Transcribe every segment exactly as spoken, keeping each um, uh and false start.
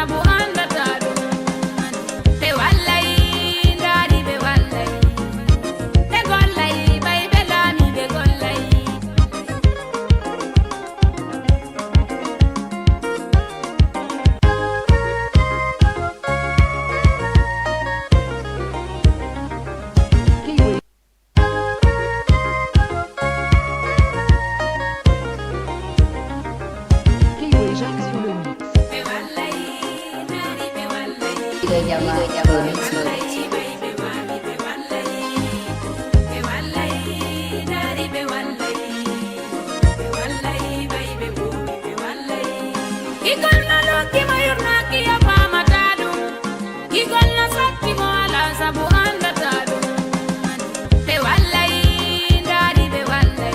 Sabu anndataa ɗum. Ɓe wallay, ndaari ɓe wallay. Ɓe gollay, ɓay ɓe laami ɓe gollay. Gigol na lokki mo yurnaaki a faamataa ɗum. Gigol na satti mo alaa sabu anndataa ɗum. Ɓe wallay, ndaari ɓe wallay.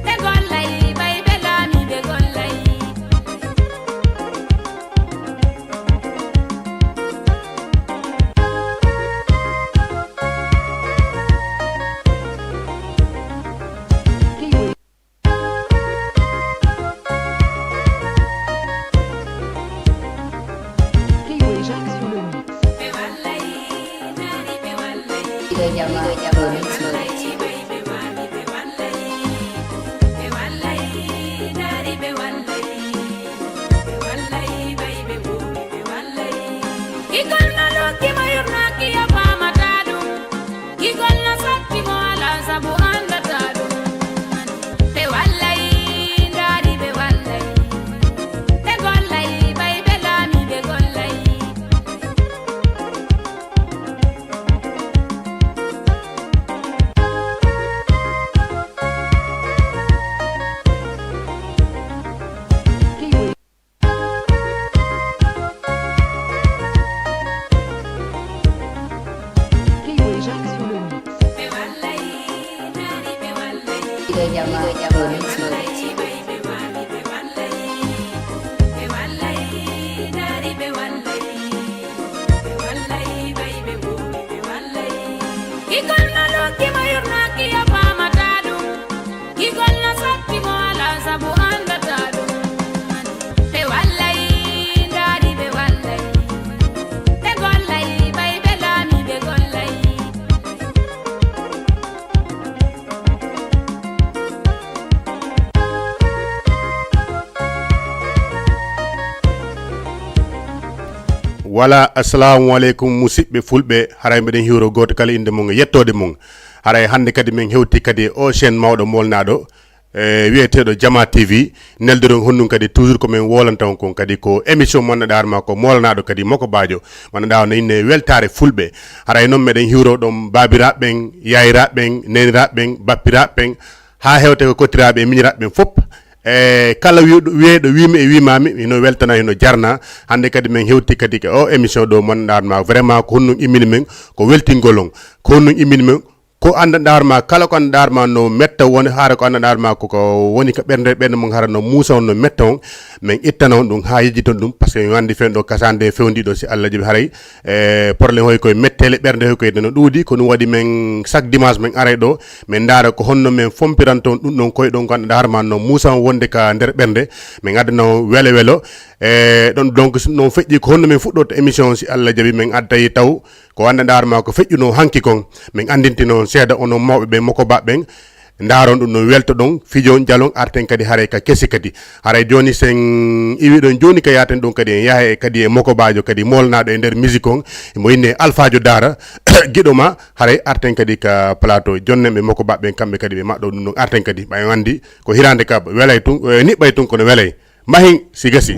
Ɓe gollay, ɓay ɓe laami ɓe gollay. Gigol na lokki mo yurnaaki a faamataa ɗum. Gigol na satti mo alaa sabu anndataa ɗum. Ɓe wallay, ndaari ɓe wallay. Ɓe gollay, ɓay ɓe laami ɓe gollay. Gigol na lokki mo yurnaaki a faamataa ɗum. Gigol na satti mo alaa sabu anndataa ɗum. Ɓe wallay, ndaari ɓe wallay. Ɓe gollay, ɓay ɓe laami ɓe gollay. Wala, assalamu aleykum, musidɓe fulɓe. Haray mbeɗen hiwro gooto kala innde mum e yettoode mum. Haray hannde kadi min hewti kadi e o chaîne mawɗo molnaɗo, e wiyeteeɗo Jama T V. Neldiron honɗum kadi, toujours ko min wolanta on kon kadi ko émission mo annduɗaa ma ko molanaɗo kadi Moko Bajo. Mo annduɗaa on no inne weltaare fulɓe. Haray noon meɗen hiwro ɗon baabiraaɓe ɓen, yaayiraaɓe ɓen, neeniraaɓe ɓen, bappiraaɓe ɓen, haa hewte ko kottiraaɓe e miñiraaɓe ɓen fof. E kala wiyeɗo, wiyeɗo wiimi e wiimaami, hino weltana, hino jarna. Hannde kadi min hewti kadi ko o émission ɗo mo annduɗaa ma vraiment ko honɗum immini min, ko weltingol on. Ko honɗum immini min, ko annduɗaa ma, kala ko annduɗaa ma no metta woni, hara ko annduɗaa ma ko, ko woni ka ɓernde, ɓernde mum hara no muusa on, no metta on, min ittana on ɗum haa yejjiton ɗum, parce que min anndi fen ɗo kasande fewndiɗo, si Allah jaɓi, haray, e, problème hoy koye mettele ɓernde hoy koye no ɗuuɗi, ko ɗum waɗi min chaque dimanche min aray ɗo, min ndaara ko honno min fompiranto on ɗum ɗon koye ɗon ko annduɗaa ma no muusa on wonde ka nder ɓernde, min addana on welo welo. E, ɗon donc, si noon feƴƴi ko honno min fuɗɗorta émission on, si Allah jaɓi, min adday taw ko annduɗaa ma ko feƴƴuno hanki kon, min anndintino on seeɗa, onon mawɓe ɓen, Moko Ba ɓen, ndaaron ɗum no welto ɗon, fijon jalon, arten kadi haray ka kesi kadi. Haray jooni sen iwi ɗon jooni ka yaaten ɗum kadi en yaha e kadi e Moko Bajo kadi molnaɗo e nder musique on, mo inne Alphadio Dara, giɗo ma, haray arten kadi ka plateau. Jonnen ɓe Moko Ba ɓen kamɓe kadi ɓe maɗɗo ɗum ɗon arten kadi. Ɓay on anndi ko hirande ka welay tun, e, niɓɓay tun kono welay. Mahin si gasi.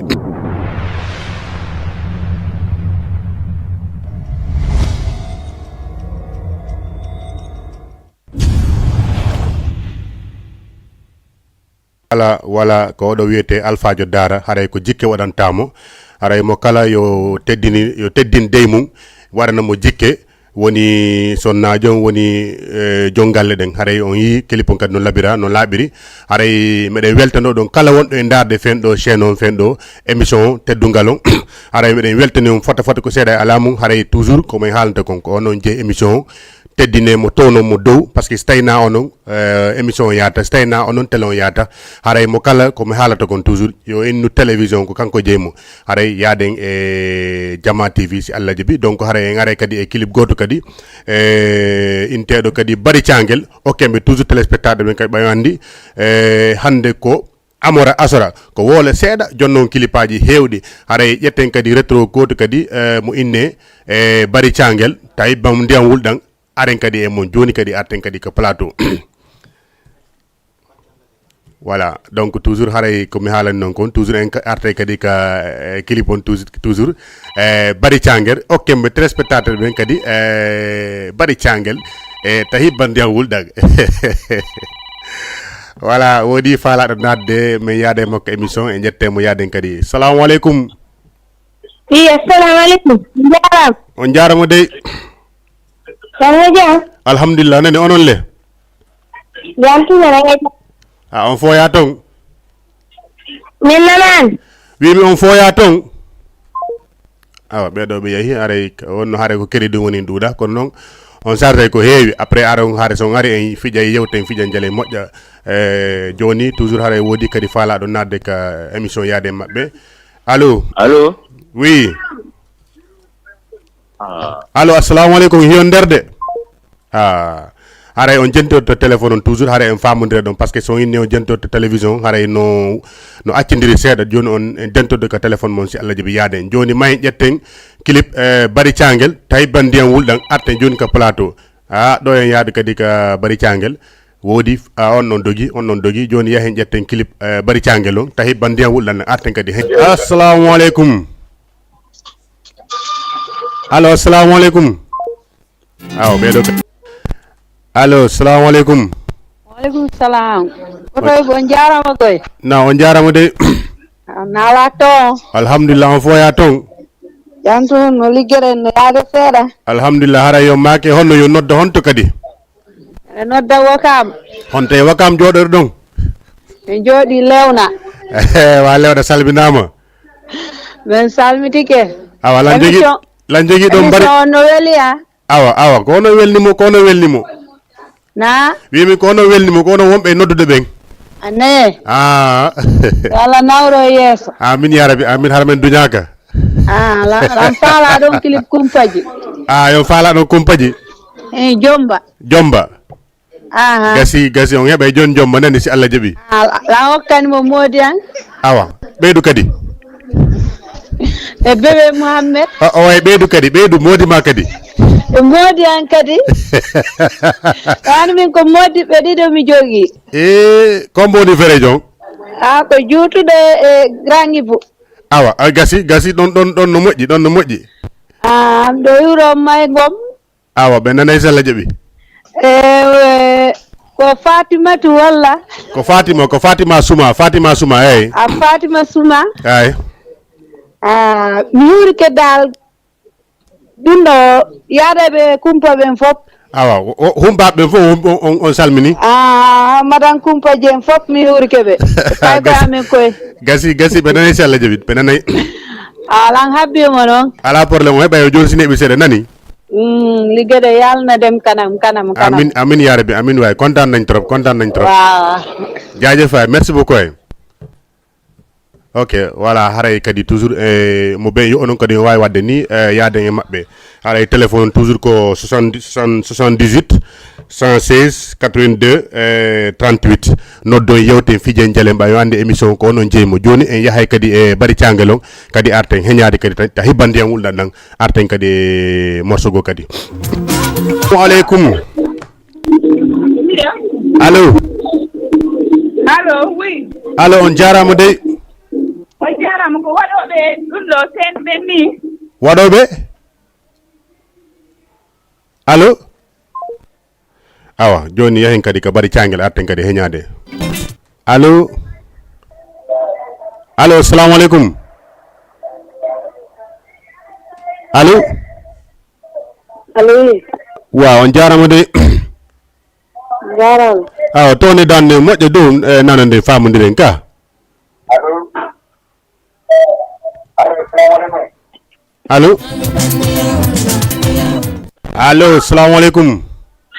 Kala wala ko oɗo wiyete Alphadio Dara, haray ko jikke waɗanta mo. Haray mo kala yo teddini, yo teddin dey mum, waɗana mo jikke. Woni sonnaajo on, woni, eh, jon galle ɗen. Haray on yii clip on kadi no labira, no laaɓiri. Haray meɗen weltano ɗon kala wonɗo e ndaarde fen ɗo chaîne on, fen ɗo émission on teddungal on. Haray meɗen weltani on fota fota ko seeɗa e alaa mum. Haray toujours ko min haalanta kon ko on on jeyi émission on. teddine mo, towno mo dow, parce que si tawii na onon, eh, émission o yaata, si tawii na onon télé o yaata, haray mo kala ko mi haalata kon toujours, yo innu télévision ko kanko jeyi mo. Haray yaaden e Jama T V si Allah jaɓi. Donc haray en aray kadi e clip gooto kadi, eh, inteeɗo kadi Bari Caangel. Okkee ɓe toujours téléspectateur ɓen kadi ɓay anndi, eh, hannde ko Amora Asora, ko woole seeɗa, jonnon kilipaaji heewɗi. Haray ƴetten kadi rétro gooto kadi, eh, mo inne, eh, Bari Caangel, tawi bam ndiyam wulɗam, aren kadi e mon. Jooni kadi arten kadi ko plateau. Voilà, donc toujours haray ko mi haalani noon kon, toujours en ka-, arte kadi ka, eh, clip on toujours, toujours, eh, Bari Caangel, okkee ɓe téléspectateur ɓen kadi, eh, Bari Caangel, eh, tawi bam ndiyam wulɗam. Voilà, woodi faalaaɗo naatde, min yaada e makko émission, en ƴette mo yaaden kadi. Salamu aleykum. Wi, assalamu aleykum. Njaaraama. On njaaraama dey. Jam e jam. Alhamdulillah, nani onon le? Jam tuma, nanga jam. A, on fooyaa ton? Min nanaani. Wiimi on fooyaa ton? Awa, ɓee ɗoo ɓe yahi, haray k-, wonno haray ko crédit woni ɗuuɗa, kono noon on sartay ko heewi. Après, ara on haray, so on ari, en fiƴay, yewten, fiƴan jale moƴƴa. Eh, jooni, toujours haray woodi kadi faalaaɗo naatde ka émission yaade maɓɓe. Allo? Allo? Oui. Ah. Allo, assalamu aleykum, hiyon nder de. Ah, haray on jentorto téléphone on toujours, haray en faamondira ɗon, parce que so on inni on jentorto télévision, haray no, no accindiri seeɗa. Jooni on en dentoto ka téléphone mon, si Allah jaɓi yaade. Jooni ma en ƴetten clip, eh, Bari Caangel, tawi bam ndiyam wulɗam, arten jooni ka plateau. Ah, ɗo en yaadu kadi ka Bari Caangel. Woodi, ah, on ɗon dogi, on ɗon dogi. Jooni yahen ƴetten clip, eh, Bari Caangel on, tawi bam ndiyam wulɗam, arten kadi hen. Assalamu aleykum. Allo, assalamu aleykum. Awa, ɓee ɗoo ka-, allo, salamu aleykum. Wa aleykum salam. Ko toy, on njaaraama koy. Na, on njaaraama dey. Na ala ton. Alhamdulillah, on fooyaa ton? Jam tun, no liggere, no yaade seeɗa. Alhamdulillah, haray yo maake, honno yo nodda honto kadi? Ene nodda Wakaam. Honto e Wakaam jooɗoɗon? En jooɗii Lewna. Wa Lewna salminaama. Men salmitike. Awa, lan jogi, émission, lan jogi ɗon mbari? Émission on no weli, a? Awa, awa, ko ono welni mo, ko ono welni mo. Na? Wiimi ko ono welni mo, ko ono wonɓe e noddude ɓen. Ane. Ah. Yo Allah nawro e yeeso. Amin ya Rabbi, amin, hara men duñaaka. Ah, la, lan faala ɗon clip kumpaji. Ah, yo faala ɗon kumpaji. Eh, jomba. Jomba. Aha. Gasi, gasi, on heɓay jooni jomba nani, si Allah jaɓi. Ah, la, la hokkani mo moodi an. Awa, ɓeydu kadi. E bébé Mohamed. O, o way ɓeydu kadi, ɓeydu moodi ma kadi. E moodi an kadi. Wano min ko moodi ɓe ɗiɗo mi jogii. E, ko mbo woni vrai jon? Ah, ko juutuɗo e Grand Ibu. Awa, a gasi, gasi, ɗon, ɗon, ɗon no moƴƴi, ɗon no moƴƴi. Ah, ɗo wuro May Ngom. Awa, ɓe nanay, si Allah jaɓi. Ewe, ko Fatimatu walla? Ko Fatima, ko Fatima Suma, Fatima Suma, eyi. A Fatima Suma? Eyi. Ah, mi huurike dal ɗum ɗo yaada ɓe kumpa ɓen fof. Awa, o, o, humpaaɓe ɓen fof, on, on, on, on salmini. Ah, madan kumpa jen fof mi huurike ɓe. Fay ko amen koye. Gasi, gasi, ɓe nanay, si Allah jaɓi, ɓe nanay. Alan habbi mo noon. Ala problème, o heɓa yo jooni si neɓi seeɗa, nani? Mm, liggéey de, yàlla na dem kanam, kanam, kanam. Amin, amin, yaa rabbi, amin waay. Kontaan nañ trop, kontaan nañ trop. Waaw. Jaajëf waay, merci beaucoup waay. Ok, voilà, haray kadi toujours, eh, mo ɓe yo onon kadi waawi waɗde ni, eh, yaaden e maɓɓe. Haray téléphone toujours ko soixante, soixante, soixante-dix-huit, cent seize, quatre-vingt-deux, eh, trente-huit. Noddo, yewten, fijen, jalen ɓa, yo annde émission ko onon jeyi mo. Jooni en yahay kadi e bari caangel on, kadi arten heñaade kadi ta, ta hibba ndiyam wulɗam ɗam. Arten kadi e morceau goo kadi. Assalamu aleykum. Allo. Allo, oui. Allo, on jaaraama dey. On jaaraama, ko waɗooɓe ɗum ɗo seen ɓen ni. Waɗooɓe? Allo? Awa, jooni yahen kadi ka bari caangel, arten kadi heñaade. Allo? Allo, assalamu aleykum. Allo? Allo, oui. Waaw, on jaaraama dey. Jaaraama. Awa, to ne dande moƴƴa dow, eh, nana nde faamondiren ka. Allo? Allo, salamu aleykum.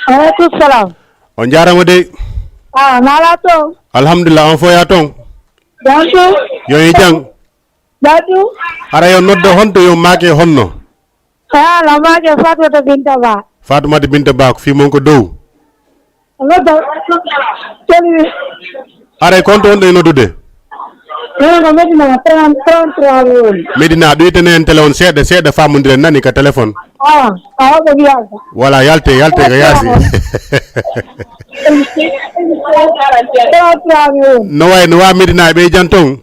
Aleykum salam. On njaaraama dey. Ah, naalaa toon? Alhamdulillah, on fof yaa toon? Jam tun. Yo e jam. Jam tun. Hara yo noddo honto yo maake honno? Ah, la maake Fatoumata Binta Ba. Fatoumata Binta Ba, ko fii mon ko dow? Noddo. Teli. Haray ko honto on ɗo e noddude? Minen ko Medina, trente, trente-trois mi woni. Medina, ɗoytene en télé on seeɗa, seeɗa faamondiren nani ka téléphone. Ah, awa ko mbiyaa ko. Voilà, yalte, yalte ko yaasi. Trente-trois mi woni. No wayi, no waa Medina, ɓe jam toon?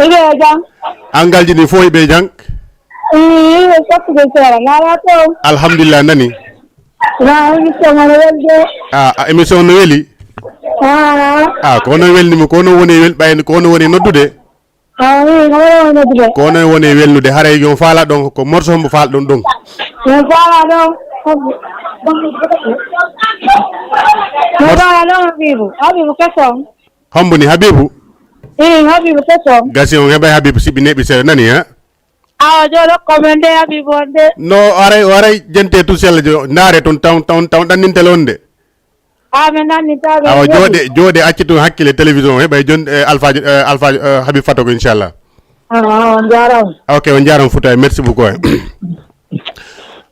Iɓe e jam. Angalji ɗin fof iɓe e jam? Ii, iɓe sattude seeɗa, naalaa toon? Alhamdulillah, nani? Na émission o no weli de. Ah, ah, émission o no weli? Ah. Ah, ko onon welni mo, ko onon woni e wel-, ɓay-, ko onon woni e noddude? Ah, ii, ko onon woni e noddude. Ko onon woni e welnude, haray yo on faala ɗon, ko morso hombo faala ɗon ɗon? Yo on faala ɗon. Yo on faala ɗon, Habibu. Habibu, question. Hombo ni, Habibu? Ii, Habibu, question. Gasi on heɓay Habibu siɓi neɓi seeɗa nani, ha? Awa, jooɗo ko men de, Habibu on de. No, aray, o aray, jente tout seul jo, ndaare toon, taw, taw, taw, ɗannintele on de. Ah, mi nani taw. Awa, jooɗe, jooɗe, acci toon hakkille télévision, heɓay jon, eh, Alpha, eh, Alpha, eh, Habib Fatoko, inchallah. Ah, ah, on njaaraama. Ok, on njaaraama Fouta, merci beaucoup.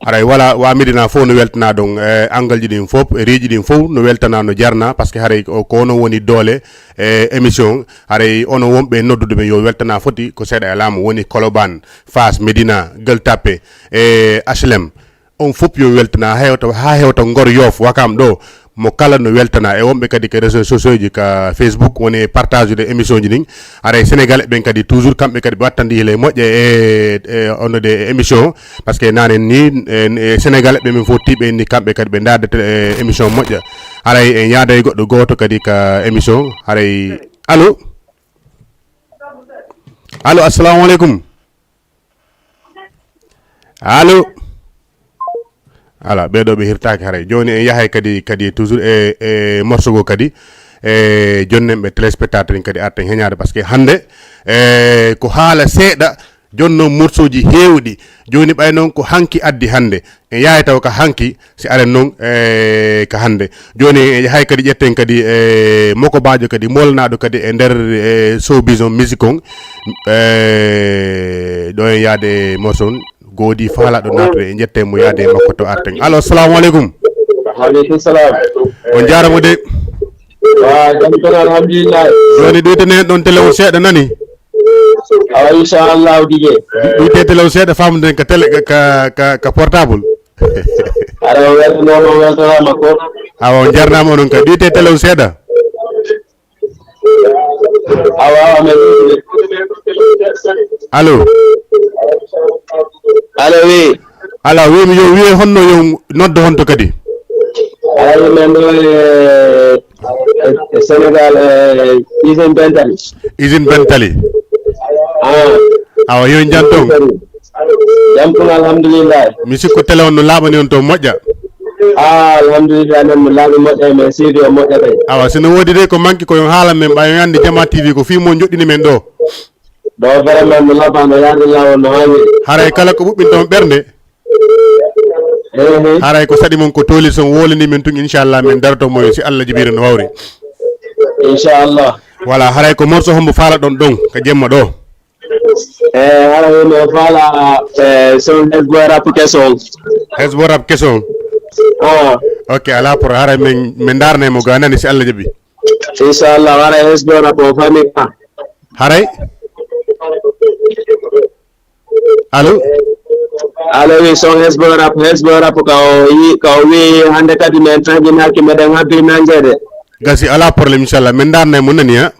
Haray, voilà, waa Medina fof no weltanaa ɗon, eh, angalji ɗin fof, e riiji ɗin fof no weltanaa, no jarnaa, parce que haray ko, ko onon woni doole, eh, émission. Haray onon wonɓe noddude men yo weltanaa foti ko seeɗa e laamu, woni Colobane, Fass, Medina, Gueule Tapée, e H L M. On fof yo weltanaa, haa hewta, haa hewta Ngor, Yoff, Wakam ɗo. Mo kala no weltanaa, e wonɓe kadi ko réseaux sociaux ji, ka Facebook, woni e partage de émission ji ɗin. Haray Sénégalais ɓen kadi toujours kamɓe kadi ɓe wattandi hila e moƴƴa e, e, on de émission. Parce que naane ni, e, e Sénégalais ɓe min fof tiiɓe ni kamɓe kadi ɓe ndaarde télé, e, émission moƴƴa. Haray en yaada e goɗɗo gooto kadi ka émission. Haray, allo? Allo, assalamu aleykum. Allo? Ala, ɓee ɗoo ɓe hirtaaki haray. Jooni en yahay kadi, kadi toujours e, e morceau goo kadi. E jonnen ɓe téléspectateur en kadi arten heñaade, parce que hannde, e, ko haala seeɗa, jooni noon morceau ji heewɗi. Jooni ɓay noon ko hanki addi hannde. En yahay taw ka hanki, si aren noon, e, ka hannde. Jooni en yahay kadi ƴetten kadi, e, mokobaajo kadi, moolnaaɗo kadi e nder, e, showbiz on, musique on. E, ɗo en yaade e morceau on. Goodi faalaaɗo naatude, en ƴettay mo yaade e makko to arten. Allo, assalamu aleykum. Wa aleykum salam. On njaaraama de. Wa jam tan, alhamdulillah. Jooni ɗoytene en ɗon télé on seeɗa nani? Awa, inchallah, Dj. Ɗoyte télé on seeɗa, faamude ka télé, ka, ka, ka, ka portable. Aɗa weltanoo, weltanaama ko. Awa, on njarnaama onon kadi. Ɗoyte télé on seeɗa. Awa, awa, men. Allo? Allo, wi. Ala, wi mi yo wiye honno yo noddo honto kadi? Ala, wi men ɗo e, e, e Sénégal, e, usine Bentali. Usine Bentali. Ah. Awa, yo en jam toon. Jam toon, alhamdulillah. Mi sikku télé on no laaɓani on toon moƴƴa. Ah, alhamdulillah, men no laaɓi moƴƴa, men studio moƴƴa kay. Awa, si no woodi de ko manki ko yon haalan men, ɓay on anndi Jama T V ko fii mo joɗɗini men ɗo. Ɗo vraiment no laaɓa, no yaade laawol no haaniri. Haray kala ko ɓuɓɓinta on ɓernde. Ehe. Haray ko saɗi mon ko tooli son wolani men tun, inchallah, men daroto mo si Allah jibiri no wawri. Inchallah. Voilà, haray ko morceau hombo faala ɗon ɗon, ka jemma ɗo? Eh, hara woni o faala, eh, son Hesbo rap keso on. Hesbo rap keso on? Ah. Ok, ala pour, haray men, men darnay mo ga nani si Allah jaɓi. Inchallah, hara Hesbo rap o fami ka. Haray? Allo? Allo, wi son Hesbo rap, Hesbo rap ka o yi, ka o wi hande kadi men tribunal ki meɗen habbi nangede. Gasi, ala problème, inchallah. Men darnay mo nani, ha?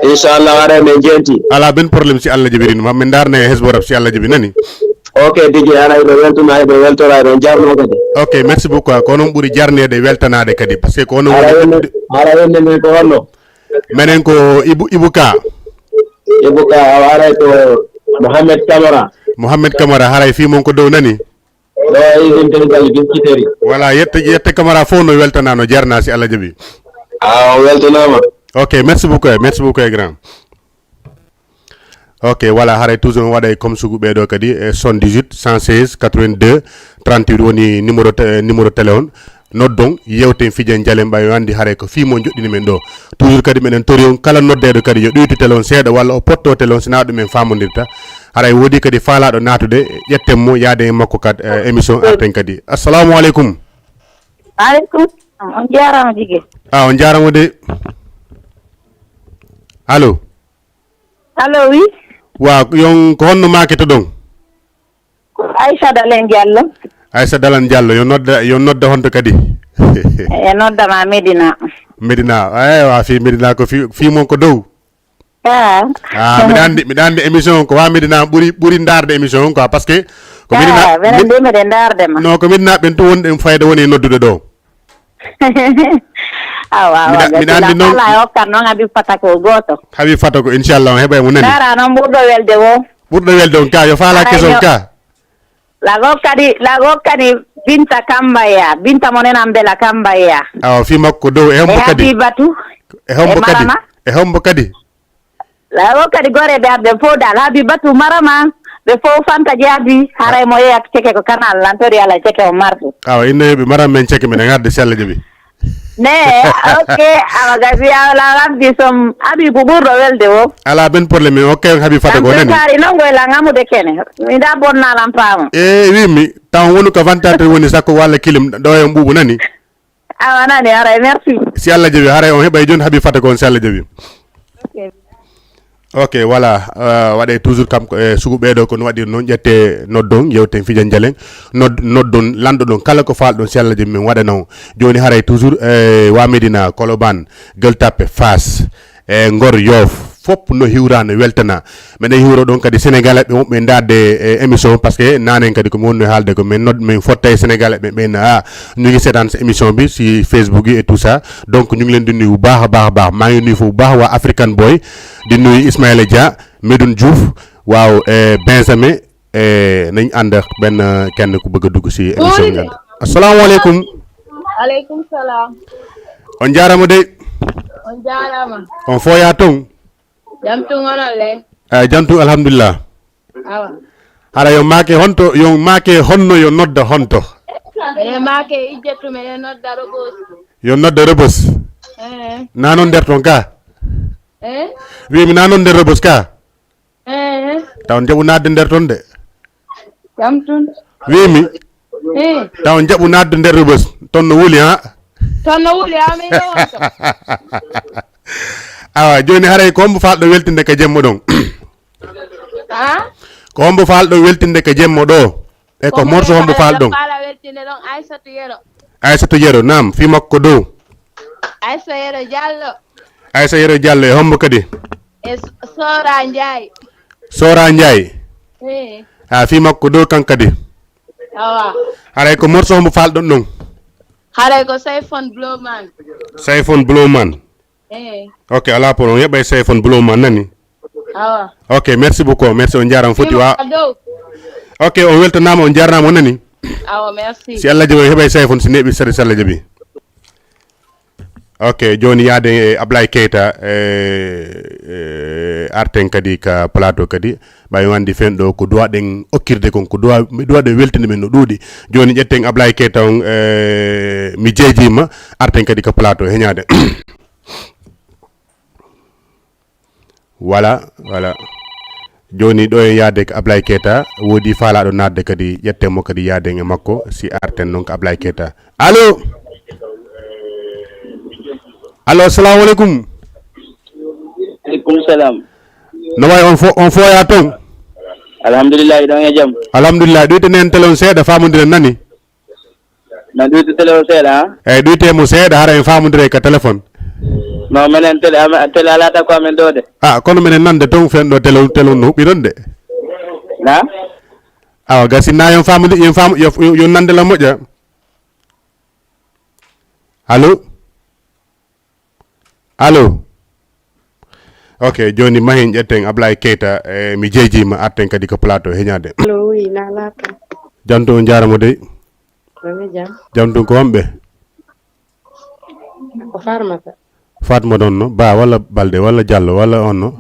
Inchallah, haray men jenti. Ala ben problème si Allah jaɓiri ma, men darna e Hesbo rap si Allah jaɓi nani. Ok, Dj, haray ɓe weltuma, ɓe weltora, ɓe jarno kadi. Ok, merci beaucoup. Ko onon ɓuri jarnede, weltanade kadi, parce que ko onon woni. Hara wonde men ko honno? Menen ko Ibu, Ibu Ka. Ibu Ka, awa haray ko Mohamed Camara. Mohamed Camara, haray fii mon ko dow nani? Ɗo e usine Bentali Biscuiterie. Voilà, yette, yette Camara fof no weltana, no jarna si Allah jaɓi. Ah, o weltanaama. Ok, merci beaucoup, merci beaucoup, grand. Ok, voilà, haray toujours on waɗay comme sugu ɓeɗo kadi, e soixante-dix-huit, cent seize, quatre-vingt-deux, trente-huit woni numéro te-, numéro téléphone. Noddon, yewten, fijen, jalen, ɓay o anndi haray ko fii mo joɗɗini men ɗo. Toujours kadi meɗen tori on kala noddeeɗo kadi yo ɗuytu télé on seeɗa walla o potto télé on si naa ɗum en faamondirta. Haray woodi kadi faalaaɗo naatude, ƴetten mo, yaaden e makko kad, eh, émission arten kadi. Assalamu aleykum. Aleykum salam. On jaaraama jigge. Ah, on jaaraama de. Allo. Allo, oui. Waaw, yon ko honno maakete ɗon? Ko Aïcha Dalen Diallo. Aïcha Dalen Diallo, yo nodda, yo nodda honto kadi? E nodda ma Medina. Medina, eywa, fii Medina ko fii, fii mon ko dow. Ah. Ah, miɗa anndi, miɗa anndi émission on ko wa Medina ɓuri, ɓuri ndaarde émission on quoi, parce que ko Medina, ah, minen de miɗen ndaarde ma. Non, ko Medina ɓen tun wonɗen fayda woni e noddude ɗo. Awa, awa, miɗa, miɗa anndi noon. Kala e hokkat noon Habib Fata ko gooto. Habib Fata ko, inchallah, on heɓay mo nani. Dara noon ɓurɗo welde wo. Ɓurɗo welde on ka, yo faalaa keso on ka. Lago kadi, lago kadi Binta Kambaya, Binta mo nenan Bela Kambaya. Awa, fii makko dow, e hombo kadi? Habibatu. E hombo kadi? E hombo kadi? Lawo kadi goreeɓe am ɓe fof daal, Habibatu, Marama, ɓe fof Fanta Jaabi, haray mo yeeya ceke ko kanal lan, tori Alla ceke o martu. Awa, inno yeeɓe Marama men ceke meɗen harde si Alla jaɓi. Ne, ok, awa gasi awa la rabbi som Habibu ɓurɗo welde o. Ala ben problème, ok, Habibu Fata ko nani. Kari non goy lan amude kene, mi da bonna lan paamo. E wimi, taw wonu ko vantate woni sakko walla kilim ɗo e mbubu nani. Awa nani, haray, merci. Si Alla jaɓi, haray on heɓay jooni Habibu Fata ko on si Alla jaɓi. Ok. Ok, voilà, euh, waɗe toujours kam ko e sugu ɓeeɗo ko no waɗir noon, ƴette noddon, yewten fijan jalen, nod-, noddon, lanɗoɗon kala ko faalɗon si Alla jaɓi min waɗana on. Jooni haray toujours, eh, wa Medina, Colobane, Gueule Tapée, Fass, e Ngor, Yoff, fof no hiwra, no weltana. Meɗen hiwro ɗon kadi Sénégalais ɓe wonɓe ndaarde e émission, parce que nanen kadi ko mi wonno haalde ko min nod-, min fotta e Sénégalais ɓe ɓen, ah, ñu ngi seetaan sa émission bi si Facebook yi et tout ça. Donc ñu ngi leen di nuyu bu baax a baax a baax. Maa ngi nuyu foofu bu baax waa African Boy, di nuyu Ismaïla Dia, Medoune Diouf, waaw, eh, Benjamin, eh, nañ ànd ak benn, eh, kenn ku bëgg a dugg si émission bi. Asalaamaaleykum. Aleykum salaam. On jaaraama de. On jaaraama. On fooyaa ton? Jam tun onon le? Eh, jam tun, alhamdulillah. Awa. Hara yo maake honto, yo maake honno yo nodda honto? Meɗen maake Ijjatu, meɗen nodda Rebus. Yo nodda Rebus? Eh. Na non nder ton ka? Eh? Wimi na non nder Rebus ka? Eh. Taw jaɓu naatde nder ton de. Jam tun. Wimi. Eh. Taw jaɓu naatde nder Rebus. Ton no wuli ha? Ton no wuli ha, min ɗo wonto. Awa, jooni haray ko hombo faalɗo weltinde ka jemma ɗon? Ha? Ko hombo faalɗo weltinde ka jemma ɗo? E ko morso hombo faalɗon? Faala weltinde ɗon Aysatu Yero. Aysatu Yero, naam, fii makko dow. Aysa Yero Diallo. Aysa Yero Diallo, e hombo kadi? E S-, Sora Ndiaye. Sora Ndiaye? Eh. A, fii makko dow kan kadi? Awa. Haray ko morso hombo faalɗon ɗon? Haray ko Sayfon Blowman. Sayfon Blowman. Eh. Ok, alaa problème. Heɓay Sayfon Blowman nani? Awa. Ok, merci beaucoup. Merci, on jaaraama foti wa. Dow. Ok, on weltanaama, on jaaraama, on nani? Awa, merci. Si Alla jaɓi, on heɓay Sayfon si neeɓi sari si Alla jaɓi. Ok, jooni yaaden e Ablaye Keita, eh, eh, arten kadi ka plateau kadi. Ɓay o anndi fen ɗo ko duwaɗen okkirde kon, ko duwa-, mi duwaɗen weltinde men no ɗuuɗi. Jooni ƴetten Ablaye Keita on, eh, mi jeejiima, arten kadi ka plateau, heñaade. Voilà, voilà. Jooni ɗo en yaade ko Ablaye Keita, woodi faalaaɗo naatde kadi, ƴetten mo kadi yaaden e makko, si arten noon ko Ablaye Keita. Allo? Allo, assalamu aleykum. Aleykum salam. No wayi on fo-, on fooyaa toon? Alhamdulillahi, ɗon e jam. Alhamdulillah, ɗuytenen télé on seeɗa, faamondiren nani? Na ɗuyti télé o seeɗa, ha? Eyyi, ɗuyte mo seeɗa, hara en faamodire ka téléphone. Non, menen télé, ama-, télé alaa ta ko amen ɗo de. Ah, kono menen nande toon fen ɗo télé, télé on no huɓɓi ɗon de. Na? Awa, gasi na yon faamodir, yon faam-, yo, yo, yo nande la moƴƴa. Allo? Allo? Ok, jooni mahin ƴetten Ablaye Keita, e, mi jeejiima, arten kadi ko plateau heñaade. Allo, oui, na laata. Jam tun, on jaaraama dey. Jam e jam. Jam tun, ko homɓe? Ko Farmata. Fatma ɗon no? Ba walla Balde walla Jallo walla on no?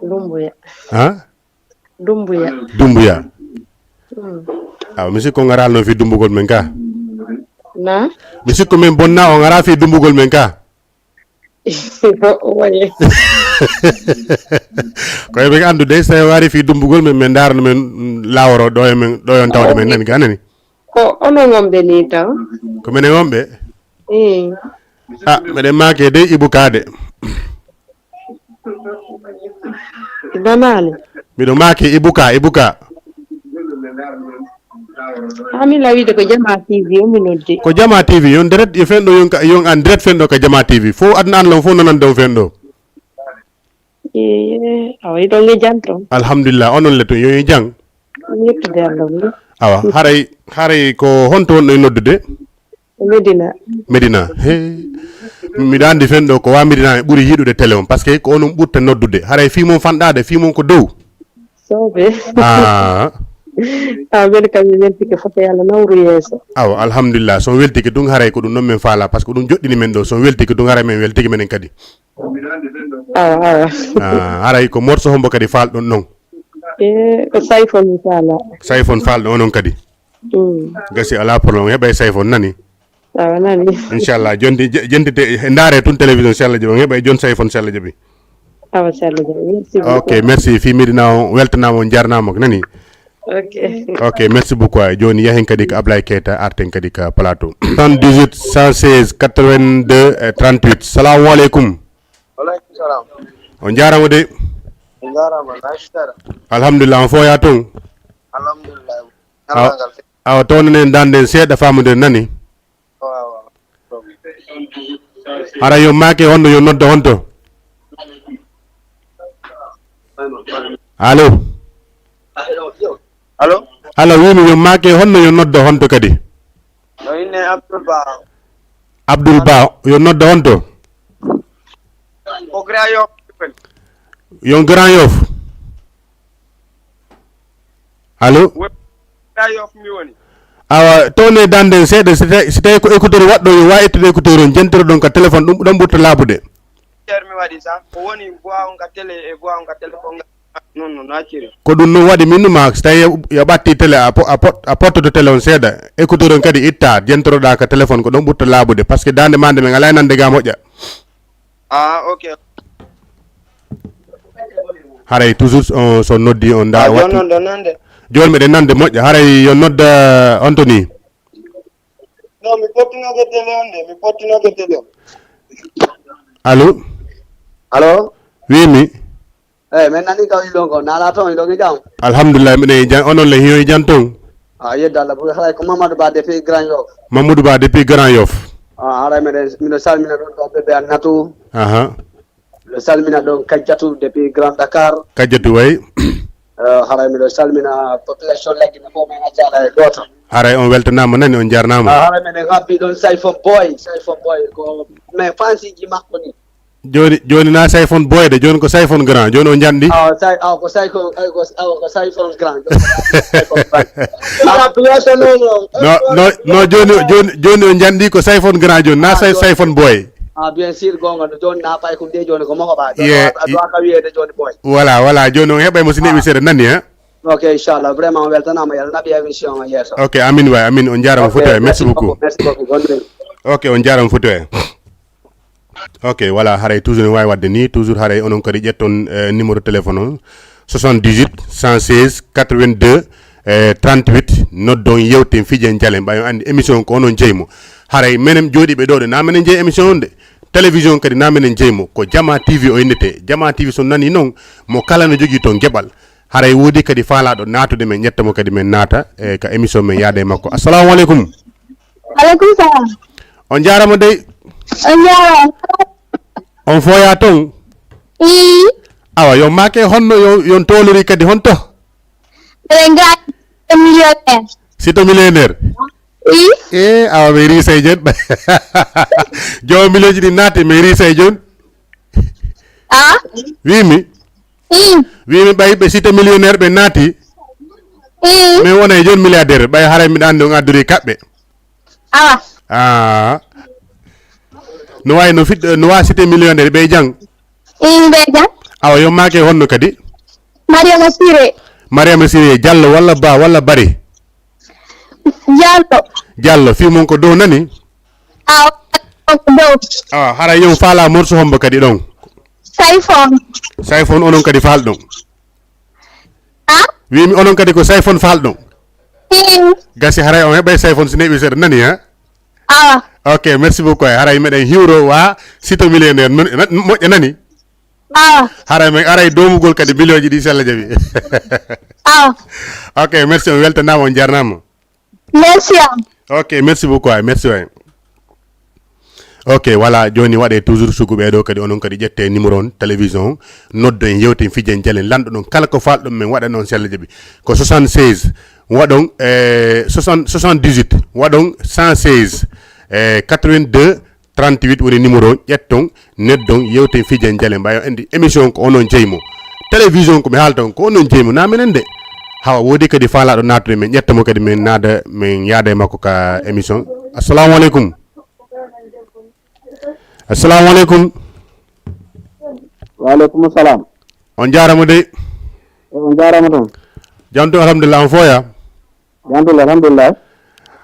Lumbuya. Ha? Dumbuya. Dumbuya. Hmm. Awa, mi sikko ngaral noon fii dumbugol men ka. Na? Mi sikku men bonna on ara fii dumbugol men ka. Waye. Ko eɓe anndu de, so tawi o ari fii dumbugol men, men ndaarano men, mm, laaworo ɗo e men, ɗo yon tawde men nani ka nani. Ko onon wonɓe ni taw? Ko menen wonɓe? Mm. Ah, meɗen maake de Ibu Ka de. Danaali. Miɗo maake Ibu Ka, Ibu Ka. Amila wiide ko Jama T V o mi noddi. Ko Jama T V, yon direct, yo fen ɗo, yon ka, yon an direct fen ɗo ka Jama T V. Fof aduna an lon, fof nanande on fen ɗo. Eh, awa, iɗon e jam toon? Alhamdulillah, onon le toon, yo e jam. Yettude Allah, wi. Awa, haray, haray ko honto wonɗo e noddude? Medina. Medina, he. Miɗo anndi fen ɗo ko wa Medina e ɓuri yiɗude télé on, parce que ko onon ɓurta noddude. Haray fii mon fanɗaade, fii mon ko dow. Soobe. Ah. Ah, mbeɗa kam mi weltike foto Yalla nawru yeeso. Awa, alhamdulillah. So on weltike ɗum, haray ko ɗum noon men faala, parce que ɗum joɗɗini men ɗo. So on weltike ɗum, haray men weltike menen kadi. Awa, awa. Ah, haray ko morso hombo kadi faalɗon noon? E, ko Sayfon mi faala. Sayfon faalɗo onon kadi? Mm. Gasi, alaa problème, on heɓa e Sayfon nani? Awa, nani. Inchallah, jonti, je-, jentite, ndaare tun télévision, si Allah jaɓi, on heɓa e jon Sayfon, si Allah jaɓi. Awa, si Allah jaɓi. Merci beaucoup. Ok, merci. Fii Medina on weltanaama, on jarnaama, ko nani? Ok. Ok, merci beaucoup. Ay, jooni yahen kadi ko Ablaye Keita, arten kadi ka plateau. Soixante-dix-huit, cent seize, quatre-vingt-deux, eh, trente-huit. Salamu aleykum. Waleykum salam. On jaaraama de. On jaaraama, na sitara. Alhamdulillah, on fooyaa toon? Alhamdulillah. Awa, awa, townanen dande en seeɗa, faamude nani? Waaw, waaw. Hara yo maake honno, yo nodda honto? Allo? Allo? Allo, wiimi yo maake honno, yo nodda honto kadi? No inne Abdoul Ba. Abdoul Ba, yo nodda honto? Ko Grand Yoff. Yon Grand Yoff. Allo? Wo-, Grand Yoff mi woni. Awa, towne dande seeɗa, si tawi, si tawi ko écouteur waɗɗo, yo wa ittude écouteur on, jentoro ɗon ka téléphone, ɗum ɗon ɓurta laaɓude. Cer mi waɗi sa, ko woni voix on ka télé e voix on ka téléphone, non, non, na ciri. Ko ɗum non waɗi min numa, si tawi yo ɓatti télé, a po-, a pot-, a pottoto télé on seeɗa, écouteur on kadi itta, jentoroɗa ka téléphone, ko ɗon ɓurta laaɓude, parce que dande ma nde men alaa e nande ga moƴƴa. Ah, ok. Haray toujours on, so noddi on da. Ah, jooni wattu. Noon ɗo nande. Jooni meɗen nande moƴƴa. Haray yo nodda on to ni. Non, mi pottinoke télé on de, mi pottinoke télé on. Allo? Allo? Wiimi. Eh, men nani ka wiɗon ko, nala toon, iɗon e jam? Alhamdulillah, miɗen e jam. Onon le, hiyo e jam toon? Ah, yedda Allah, pour haray ko Mamadou Ba depuis Grand Yoff. Mamadou Ba depuis Grand Yoff. Ah, haray miɗen, miɗo salmina ɗon ɗo bébé Annatou. Aha. Miɗo salmina ɗon Kajjatu depuis Grand Dakar. Kajjatu, way. Eh, haray miɗo salmina population Lagine fof, men accaa hay gooto. Haray on weltanaama nani, on jarnaama. Ah, haray meɗen habbi ɗon Sayfon Boy, Sayfon Boy ko men fansiji makko ni. Jooni, jooni na Sayfon Boy de, jooni ko Sayfon Grand, jooni o njanɗi. Awa, Say-, awa, ko Sayfon, awa, ko, awa, ko Sayfon Grand. Jooni ko Sayfon Grand. No, no, no, jooni, jooni, jooni o njanɗi ko Sayfon Grand jooni, na. Ah, Say-, jooni. Sayfon Boy. Ah, bien sûr, gonga, no jooni na fay ko nde jooni ko moko ba. Jooni. Yeah, wa-, wa-, i- wa ka wiyede jooni Boy. Voilà, voilà, jooni on heɓay mo si newi. Ah. Seeɗa nani, ha? Ok, inchallah, vraiment, on weltanaama, Yalla naɓi émission o yeeso. Ok, amin waay, amin, on jaaraama. Ok, foti waay, merci beaucoup. Merci beaucoup, bonne nuit. Ok, on jaaraama foti waay. Ok, voilà, haray toujours ne waawi waɗde ni, toujours haray onon kadi ƴetton, eh, numéro téléphone on, soixante-dix-huit, cent seize, quatre-vingt-deux, eh, trente-huit, noddon, yewten, fijen, jalen, ɓay on anndi émission ko onon jeyi mo. Haray menen jooɗiiɓe ɗo de, na menen jeyi émission on de. Télévision kadi na menen jeyi mo, ko Jama T V o innete. Jama T V so nani noon, mo kala no jogii toon geɓal. Haray woodi kadi faalaaɗo naatude men, ƴetta mo kadi men naata, e ka émission men yaada e makko. Assalamu aleykum. Aleykum salam. On jaaraama dey. On jaaraama. On fooyaa toon? Ii. Awa, yo maake honno, yo, yon toolori kadi honto? Eɗen ngaa millionnaire. Sito millionnaire? Ii. E, awa, mi riisay jon. Joom million ji ɗi naati, mi riisay jon. Ah? Wiimi? Ii. Wiimi ɓay ɓe sito millionnaire ɓe naati. Ii. Min wonay jon milliardaire, ɓay haray miɗa anndi on addori kaɓɓe. Awa. Ah. No waawi no fit-, no waawi sito millionnaire ɓe jang. Ii, ɓe jang. Awa, yo maake honno kadi? Mariama Siré. Mariama Siré, Jallo walla Ba walla Bari? Jallo. Diallo, fii mon ko dow nani? Awa, ko dow. Awa, hara yon faala morso hombo kadi ɗon? Sayfon. Sayfon onon kadi faal ɗon? Ha? Wimi onon kadi ko Sayfon faal ɗon? Hin. Gasi haray on heɓay Sayfon si neɓi seeɗa nani ha? Awa. Ok, merci beaucoup. Haray meɗen hiwro wa sito millionnaire non, na- moƴƴa nani? Awa. Haray men aray domugol kadi millionji ɗi sella jaɓi. Awa. Ok, merci, on weltanama, on jarnama. Merci am. Ok, merci beaucoup, ay, merci way. Ok, voilà, joni waɗe toujours sugu ɓeɗo kadi onon kadi ƴette numéro on télévision on, noddo en yewten fijen jalen lanɗo ɗon kala ko falɗon men waɗan on sella jaɓi. Ko soixante-seize waɗon e soixante soixante-dix-huit waɗon cent seize e quatre-vingt-deux trente-huit woni numéro on, ƴetton, neddon, yewten fijen jalen ɓayo andi émission ko onon jeymo. Télévision ko mi haalta on ko onon jeymo na minen de. Hawa wodi kadi faalaɗo natude men ƴetta mo kadi men naada men yaada e makko ka émission. Assalamu aleykum. Assalamu aleykum. Wa aleykum salam. On jarama dey. On jarama toon. Jam to alhamdulillah, on foya? Jam to alhamdulillah.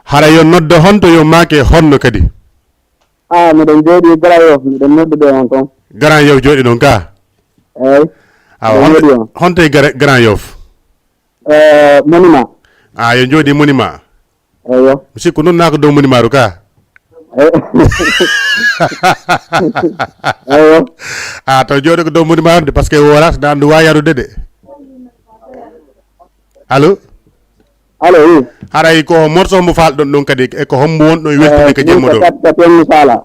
Hara yo noddo honto yo make honno kadi? A miɗen jooɗi Grand Yoff, miɗen noddude on toon. Grand Yoff jooɗi ɗon ka? Eyyi. Awa Miɗen honto, jooɗi on. Honto e Gra- Grand Yoff? E monument. A yo jooɗi monument. Eyyo. Mi sikku noon naa ko dow monument ru ka? Eyyo. A to jooɗi ko dow monument de, parce que woras na andu wa yarude de. Allo? Allo, wi. Haray ko morso mo falɗon ɗon kadi e ko hombo wonɗon e weltude ka jemmo ɗo? Tati tati on mi faala.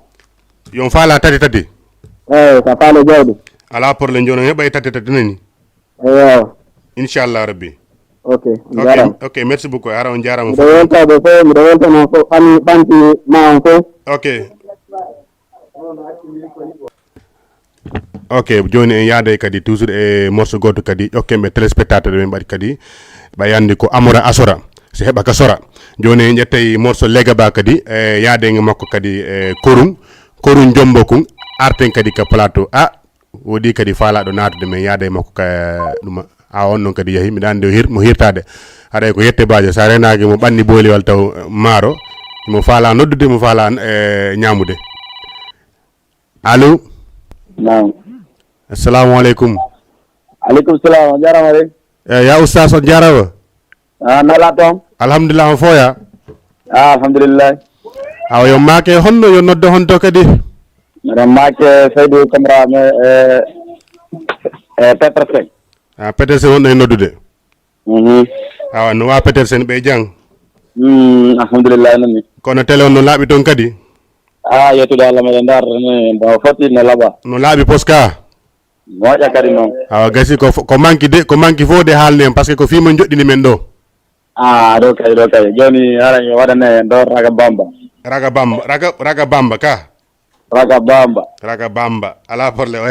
Yon faala tati tati. Eyyi, ka faale jawdi. Ala problème, jooni on heɓa e tati tati nani? Eyyo. Inchallah rabbi. Ok, on Ok, jarama. Ok, merci beaucoup, hara on jarama. Miɗo welta ɓe fof, miɗo welta noon fof, ɓami ɓanti ma on fof. Ok. Ok, joni en yaade kadi toujours e morceau goto kadi ƴokken ɓe téléspectateur ɓe mbaɗi kadi ɓay andi ko amora asora, si heɓa ka sora. Joni en ƴettay morceau legaba kadi e yaade e makko kadi e korun korun jombo kun, arten kadi ka plateau. A wodi kadi faalaɗo natude men yaade e makko ka ɗuma. A on noon kadi yahi, miɗa andi o hir- mo hirtade. Haɗay ko yette bajo, sa renaki mo ɓanni boylewal taw maaro, mo faala noddude, mo faala e ñamude. Allo? Naam. Assalamu aleykum. Aleykum salam, on jarama de. E ya oustas, on jarama. A nala toon. Alhamdulillah, on foya? A alhamdulillah. Awa yo make honno, yo noddo honto kadi? Miɗen make Seydou Camara me e e Petersen. A Petersen wonɗo e noddude. Mhm. Awa no wa Petersen ɓe jang? Mm, alhamdulillah nani. Kono télé on no laaɓi toon kadi? A yettude Allah meɗen darta ni mbo foti no laaɓa. No laaɓi poska? Moƴƴa kadi noon. Awa gasi ko fo- ko manki de, ko manki fof de haalni en, parce que ko fii mon joɗɗini men ɗo. A ɗo kay, ɗo kay. Joni ara mi waɗane en ɗo raga bamba. Raga bamba, raga raga bamba ka? Raga bamba. Raga bamba. Ala problème.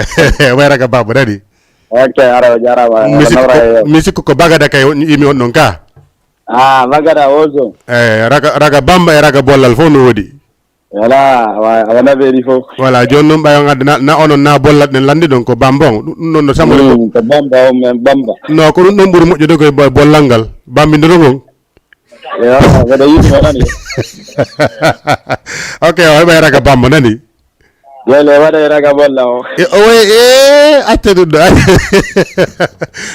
Way raga bamba nani? Ok, ara o jarama. Mi sikku Nawra ko- e mi sikku ko bagada kay on- yimi on ɗon ka? A bagada oso. E raga raga bamba e raga bollal fof no wodi. Voilà, awa awa nabeɗi fof. Voilà, joni noon ɓay on adde na, na onon na bollat ɗen landi ɗon ko bamba on. Ɗum ɗum ɗon no samori ko. Mm, ko bamba o men bamba. No ko ɗum ɗon ɓuri moƴƴude koye bo- bollal ngal bambidoro ngon. Yo, mbeɗa yiɗi mo nani. Ok, o heɓa e raga bamba nani. Jole waɗa e raga bolla o. E o e e acca ɗum ɗo.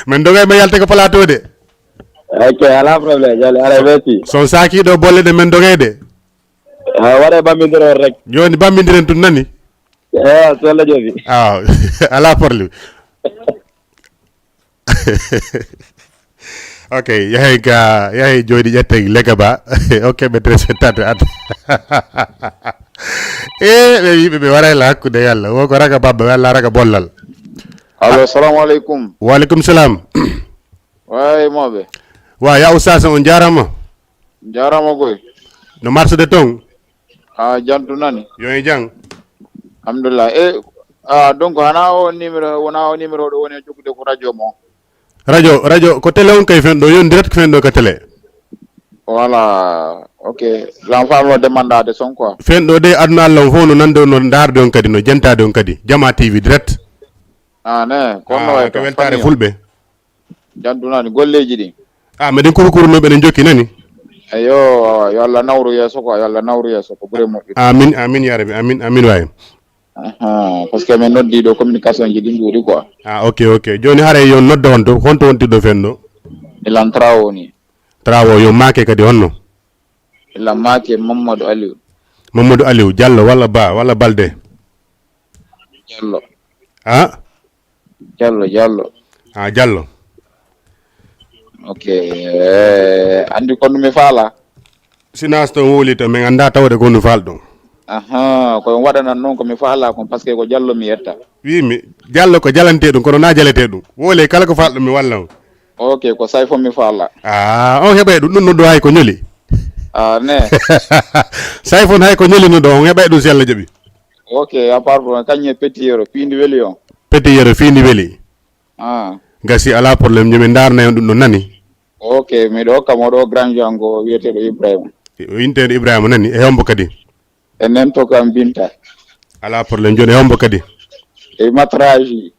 Men dogay ma yalte ko plateau de. Ok, ala problème, jole ara merci. Son saki ɗo bolle ɗe men dogay de. A waɗa e bambidoro rek. Joni bambidiren tun nani. Ewa sella joofi. Aw. Ala problème. Ok, yahay ga yahay joni ƴetten lega ba. Ok, ɓe téléspectateur adda. E ɓe wiɓe ɓe waray la hakkude yalla wo ko raga babba walla raga bollal. Allo, salamu aleykum. Wa aleykum salam. Way moɓe. Wa ya oustaz, on jarama. Jarama koy. No marsude toon? A jantu nani. Yo e jang. Alhamdulillah. E a donc hana o numéro wona o numéro ɗo woni e jokkude ko radio mo. Radio radio ko télé on kay fen ɗo yon direct fen ɗo ka télé. Voilà. Ok. Lan famno demandade son quoi. Fen ɗo de aduna allah on fof no nande on no darde on kadi no jentade on kadi jama tv direct. A ne kono Ah, way ko to weltare famille. Fulɓe. Jantu nani golleji ɗi. A meɗen kurukuru no ɓeɗen jokki nani. Eyo, yo Allah nawru yeeso quoi, yo Allah nawru yeeso ko ɓuri moƴƴude. Amin, amin ya rabbi, amin, amin waay. Aha, parce que min noddi ɗo communication ji ɗi mbuuɗi quoi. Ah, ok, ok. Joni haray yo noddo honto, honto wonti ɗo fenno? Ilan Trawo ni. Trawo yo maake kadi honno? Ilan maake Mamadou Aliou. Mamadou Aliou, Diallo walla Ba, walla Balde? Diallo. Ah? Diallo, Diallo. Ah, Diallo. Ok, eh, andi kono mi faala. Sina so toon wowli to, min annda tawde ko no faal ɗum. Aha, ko mi waɗanan noon ko mi faala kon, parce que ko Diallo mi yetta. Wi mi, Diallo ko jalante ɗum, kono na jalete ɗum. Wowle kala ko faal ɗum mi walla on. Ok, ko Sayfo mi faala. Ah, on heɓay ɗum, ɗum no ɗo hay ko ñoli. Ah, ne. Sayfo hay ko ñoli no ɗo, on heɓay ɗum si Allah jaɓi. Ok, à part problème, kañum e Petit Yero, piindi weli on. Petit Yero, piindi weli. Ah. Gasi, alaa problème, jomi ndaarna en ɗum ɗo nani. Ok, miɗo hokka mo ɗo grand jango wiyeteeɗo Ibrahima. O inteeɗo Ibrahima nani, e hombo kadi? E nento kam Binta. Alaa problème, jooni e hombo kadi? E Matraji.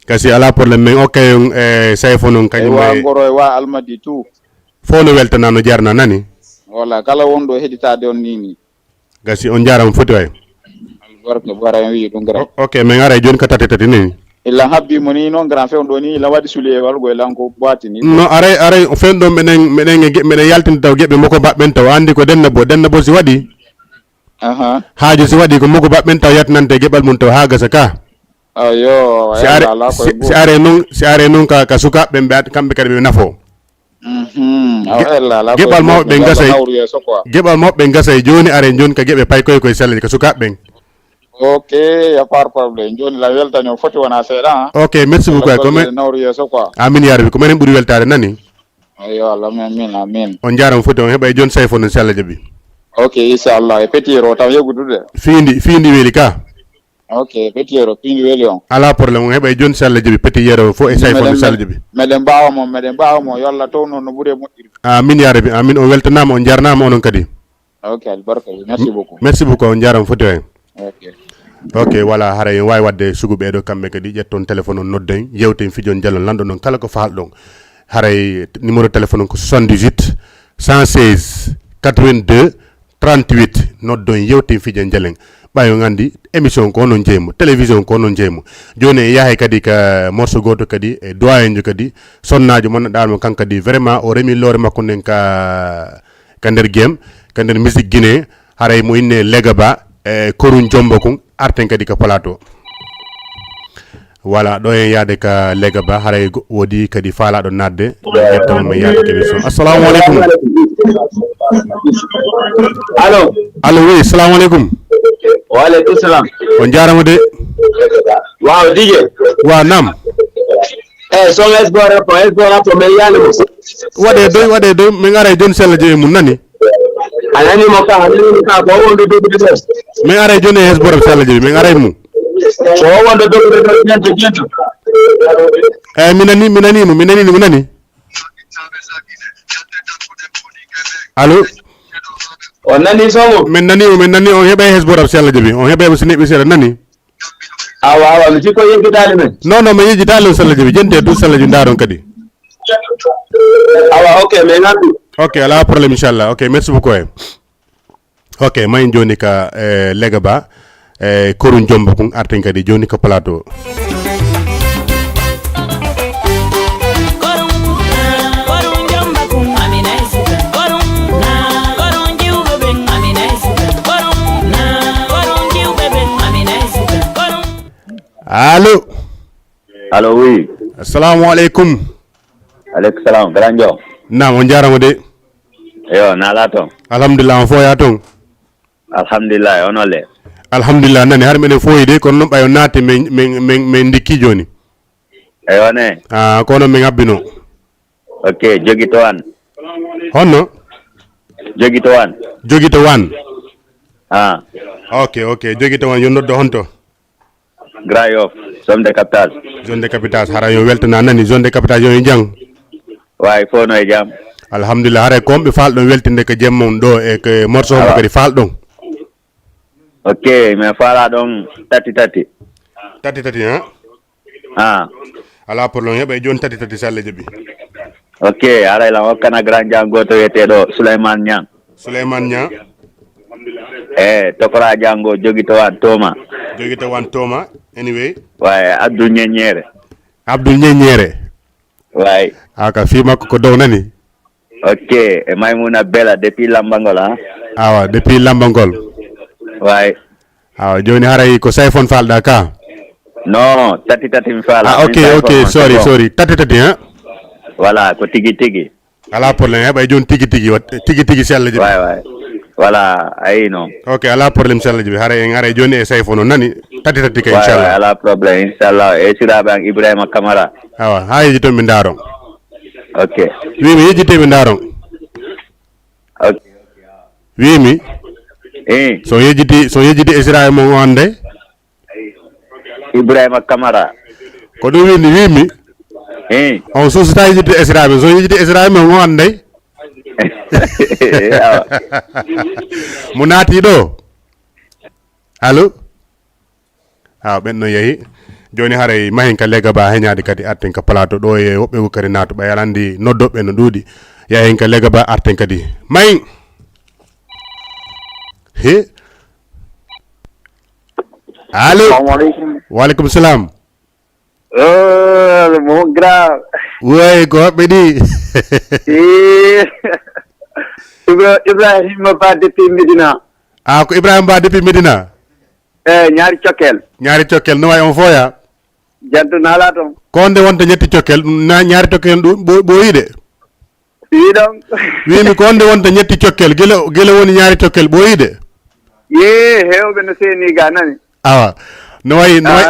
Gasi, alaa problème, min okka en e Sayfo noon, e kañum wa e Ngoro, e wa Almadi tout. Fof no weltana, no jarna nani. Voilà, kala wonɗo heɗitaade on ni ni. Gasi, on jaarama foti waay. Albarka, bara en wiyi ɗum grand. O-, ok, min aray jooni ka tati tati ni. Ila habbi mo ni noon grand few ɗo ni, ila waɗi suliye walgo e lanko boati ni. No aray, aray, fen ɗo meɗen, meɗen e ge-, meɗen yaltinde taw geɓe moko baɓɓen taw, andi ko denna bo, denna bo si waɗi. Aha. Haaju si waɗi ko moko baɓɓen taw yaltinante geɓal mum taw haa gasa ka. Ayo, si are, ala ko si, e si are noon, si are noon ka, ka sukaaɓe ɓe, kamɓe kadi ɓe nafo. Mhm. Awa, ella, ala ko geɓal mawɓe ɓe gasay. Geɓal mawɓe ɓe gasay jooni, are jooni ka geɓe paykoy koye sellal ka sukaaɓe ɓen. Ok, y a pas problème. Jooni la weltani on foti wona seeɗa, hein? Ok, merci beaucoup. Ko men nawru yeeso quoi. Amin ya rabbi, ko menen ɓuri weltaade nani. Ayo, Allah, amin, amin, amin. On jaarama foti on heɓa e jooni Sayfo noon si Allah jaɓi. Ok, inchallah. E Petit Yero tan yeggudude. Fiindi, fiindi weli ka. Ok, Petit Yero, piindi weli on. Alaa problème, on heɓa e jooni si Allah jaɓi Petit Yero fof e Sayfo noon si Allah jaɓi. Meɗen mbaawa mo, meɗen mbaawa mo, yo Allah towno no ɓuri e moƴƴiri. Amin ya rabbi, amin. On weltanaama, on jarnaama onon kadi. Ok, albarka, merci beaucoup. Merci beaucoup, on jaarama foti waay. Ok. Ok, voilà, haray en waawi waɗde sugu ɓeeɗo kamɓe kadi, ƴetton téléphone on, nodden, yewten fijon jalon lanɗo noon kala ko faalɗon. Haray numéro téléphone on ko soixante-dix-huit, cent seize, quatre-vingt-deux, trente-huit, noddon yewten fijen jalen. Ɓay on anndi émission ko onon jeymo, télévision ko onon jeymo. Jooni en yahay kadi ka morceau gooto kadi e doyenjo kadi, sonnaajo mon ɗaano kan kadi vraiment o remi loore makko nden ka, ka nder game, ka nder musique guinéen, haray mo inne Lega Ba, e Korun Jombo kun, arten kadi ka plateau. Voilà, ɗo en yaade ka Lega Ba, haray go-, woodi kadi faalaaɗo naatde. Yettama men yaade ka émission. Assalamu aleykum. Allo. Allo, oui, assalamu aleykum. Wa aleykum salam. On jaarama de. Waaw, D J. Waaw, naam. Eh, son Hezbo Rap, Hezbo Rap, men yaani mo. Waɗe doy, waɗe doy, min aray jooni si Allah jaɓi mum nani. A nani mo ka, a nani mo ka, ko wonde dogude ɗo. Min aray jooni e Hezbo Rap si Allah jaɓi, min aray mum. Ko wonde dogude ɗo, ƴento, ƴento. Eh, mi nani, mi nani mo, mi nani mo, nani. Allo? On nani son o? Min nani mo, min nani, on heɓay Hezbo Rap si Allah jaɓi, on heɓay mo si neɓɓi seeɗa, nani. Awa, awa, mi sikko yejjitaali men. Non, non, mi yejjitaali on si Allah jaɓi. Jente e dow si Allah jaɓi, ndaaron kadi. Awa, ok, mi ngaddu. Ok, alaa problème, inchallah. Ok, merci beaucoup, eh. Ok, ma en jooni ka, eh, Lega Ba, eh, Korun Jombo kun arten kadi jooni ka plateau. Allo. Allo, oui. Assalamu aleykum. Aleykum salam, Grand Joom. Naam, on jaarama de. Yo, na ala toon? Alhamdulillah, on fof ya toon? Alhamdulillah, onon le? Alhamdulillah, nani, har meɗen fooyi de, kono noon ɓay on naati, min, min, min, min ndikki jooni. Eyo, ne? Ah, ko onon min habbino. Ok, Jogito One. Honno? Jogito One. Jogito One. Ah. Ok, ok, Jogito One, yo noddo honto? Grand Yoff, zone de captage. Zone de captage, hara yo weltana nani, zone de captage yo e jam. Waay, fof no e jam. Alhamdulillah, hara ko on ɓe faalɗon weltinde ko jemma on ɗo e ko morceau homo kadi faalɗon? Ok, min faalaa ɗon tati tati. Tati tati, hein? Ah. Alaa problème, heɓa e jooni tati tati si Allah jaɓi. Ok, haray lan hokkana grand Django to wiyeteeɗo Souleymane Niang. Souleymane Niang. E tokora Django jogi to wan Toma. Jogi to wan Toma. Anyway. Way Abdou Ñeñere. Abdou Ñeñere. Way. Aka fi makko ko dow nani. Ok, e Maymuna Bela depuis Lambangol ha. Awa depuis Lambangol. Way. Awa joni haray ko sayfon falɗa ka. No tati tati mi fala. Ah, ok, ok, sorry, sorry, tati tati hein. Voilà, ko tigi tigi. Ala problème, heɓa e joni tigi tigi, tigi tigi sellaji. Way way. Voilà, ayi non. Ok, ala problème sellaji, haray en haray joni e sayfo no nani. Tati tati ka, inchallah. Ala problème, inchallah. E siraɓe an Ibrahima Camara. Awa ha yeji toon ɓe ndaron. Ok. Wimi yejjite ɓe ndaron. Ok. Wimi. Eh. So yejjiti so yejjiti e siraɓe mon o ande. Ibrahima Camara. Ko ɗum windi wimi. Eh. On susata yejjiti e siraɓe, so yejjiti e siraɓe mon o ande. Mo naati ɗo. Allo. Awa ɓen no yehi. Joni haray mahin ka lega ba heñade kadi arten ka plateau ɗo e woɓɓe go kadi naatu ɓay aɗa andi noddoɓe no ɗuuɗi. Yahen ka lega ba arten kadi mahin. He. Allo. Assalamu alaikum. Wa alaikum salam. Oh, mon grand. Woy ko hoɓɓe ɗi. Eh. Ibra- ibrahima ba depuis médina. Ah, ko ibrahima ba depuis médina. E ñaari cokkel. Ñaari cokkel no wayi on foya. Jantu nala ton. Ko nde wonta ñetti cokkel na ñaari cokkel ɗum ɓoyi de. Wi ɗon. Wimi ko nde wonta ñetti cokkel gila gila woni ñaari cokkel ɓoyi de. Ye hewɓe no seni ga nani. Awa no wayi no wayi.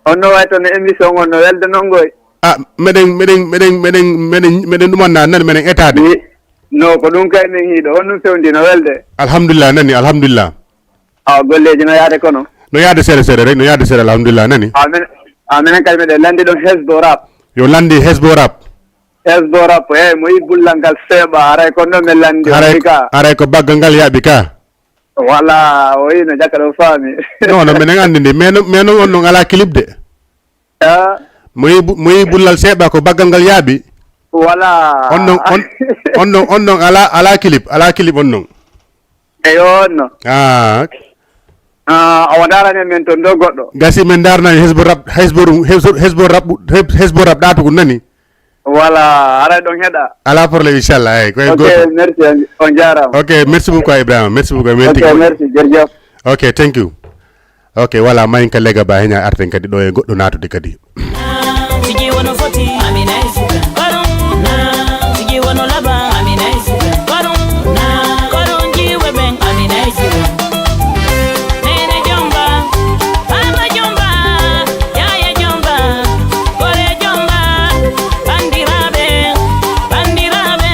On no wayi ton émission on no welde non goy. Ah, meɗen meɗen meɗen meɗen meɗen meɗen ɗumanna nani meɗen etade. No ko ɗum kay min hiiɗo on ɗum fewndi no welde. Alhamdulillah nani alhamdulillah. Awa golleji no yaade kono. No yaade seeɗa seeɗa rek no yaade seeɗa alhamdulillah nani. Amin. Aminen kadi meɗen landi ɗon hesbo rap. Yo landi hesbo rap. Hesbo rap e mo yi bullal ngal seeɓa haray ko ɗon min landi haray ka. Haray ko baggal ngal yaaɓi ka. Wala o yi no ƴakka ɗo faami. Non non minen anndi ndi mais non on ɗon alaa clip de. Mo yi mo yi bullal seeɓa ko baggal ngal yaaɓi. Wala on ɗon on on ɗon on ɗon alaa alaa clip alaa clip on ɗon. Eyo on no. Ah. Ah, awa darani men ton ɗo goɗɗo. Gasi men darnani hesbo rab hesbo rum hesbo hesbo rab hesbo rab ɗatugu nani. Voilà, aray ɗon heɗa. Ala problème inchallah. Ay koy goto. Merci on jarama. Ok, merci beaucoup Ibrahima, merci beaucoup. Merci beaucoup. Merci, jerjef. Ok, thank you. Ok, voilà, mayin ka lega ba henya arten kadi ɗo e goɗɗo natude kadi. Tigi wono foti, Amina e suka. Korum, na, tigi wono laba, Amina e suka. Korum, na, korum jiwe ben, Amina e suka. Nene jomba, baba jomba, yaya jomba, kore jomba, bandirabe, bandirabe.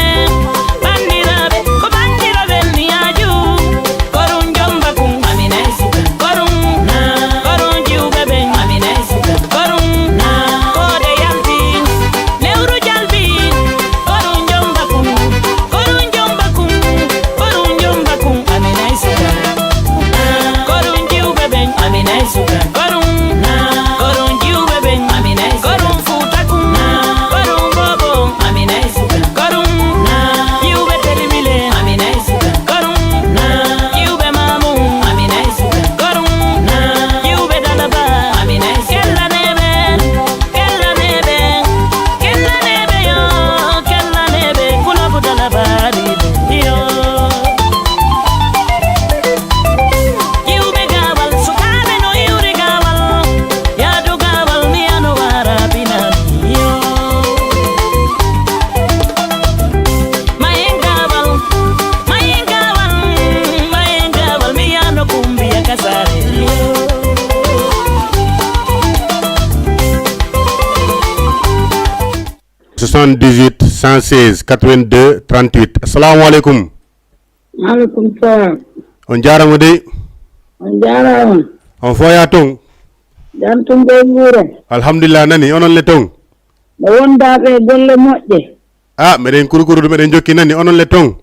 Banndiraaɓe, ko banndiraaɓe ni yaaju. Korum jomba kun, Amina e suka. Korum na, korum jiwɓe ɓen, Amina e suka. Korum na, koode yalti, lewru jalbi. Korum jomba kun, korum jomba kun, korum jomba kun, Amina e suka. Korum jiwɓe ɓen, Amina e suka. Korum na, korum jiwɓe ɓen, Amina e suka. Korum fuuta kun na, korum bobo, Amina e suka. Korum na, jiwɓe telimile, Amina e suka. Korum na, jiwɓe mamu, Amina e suka. Korum na, jiwɓe dalaba, Amina e suka. Kellaneɓe, kellaneɓe, kellaneɓe yo, kellaneɓe, kulabu dalaba, yo. Iwɓe gaawal, sukaaɓe no iwri gaawal, yaadu gaawal, mi ano waara binani yo. Mayen gaawal, mayen gaawal, mayen gaawal, mi ano kumbiya kasare yo. Soixante-dix-huit, cent seize, quatre-vingt-deux, trente-huit. Assalamu alaikum. Maaleykum salam. On jaaraama dey. On jaaraama. On fooyaa toon? Jam tum koye nguure? Alhamdulillah, nani onon le toon? No wondaa ɓe golle moƴƴe? Ah, meɗen kurkurudu, meɗen jokki, nani onon le toon?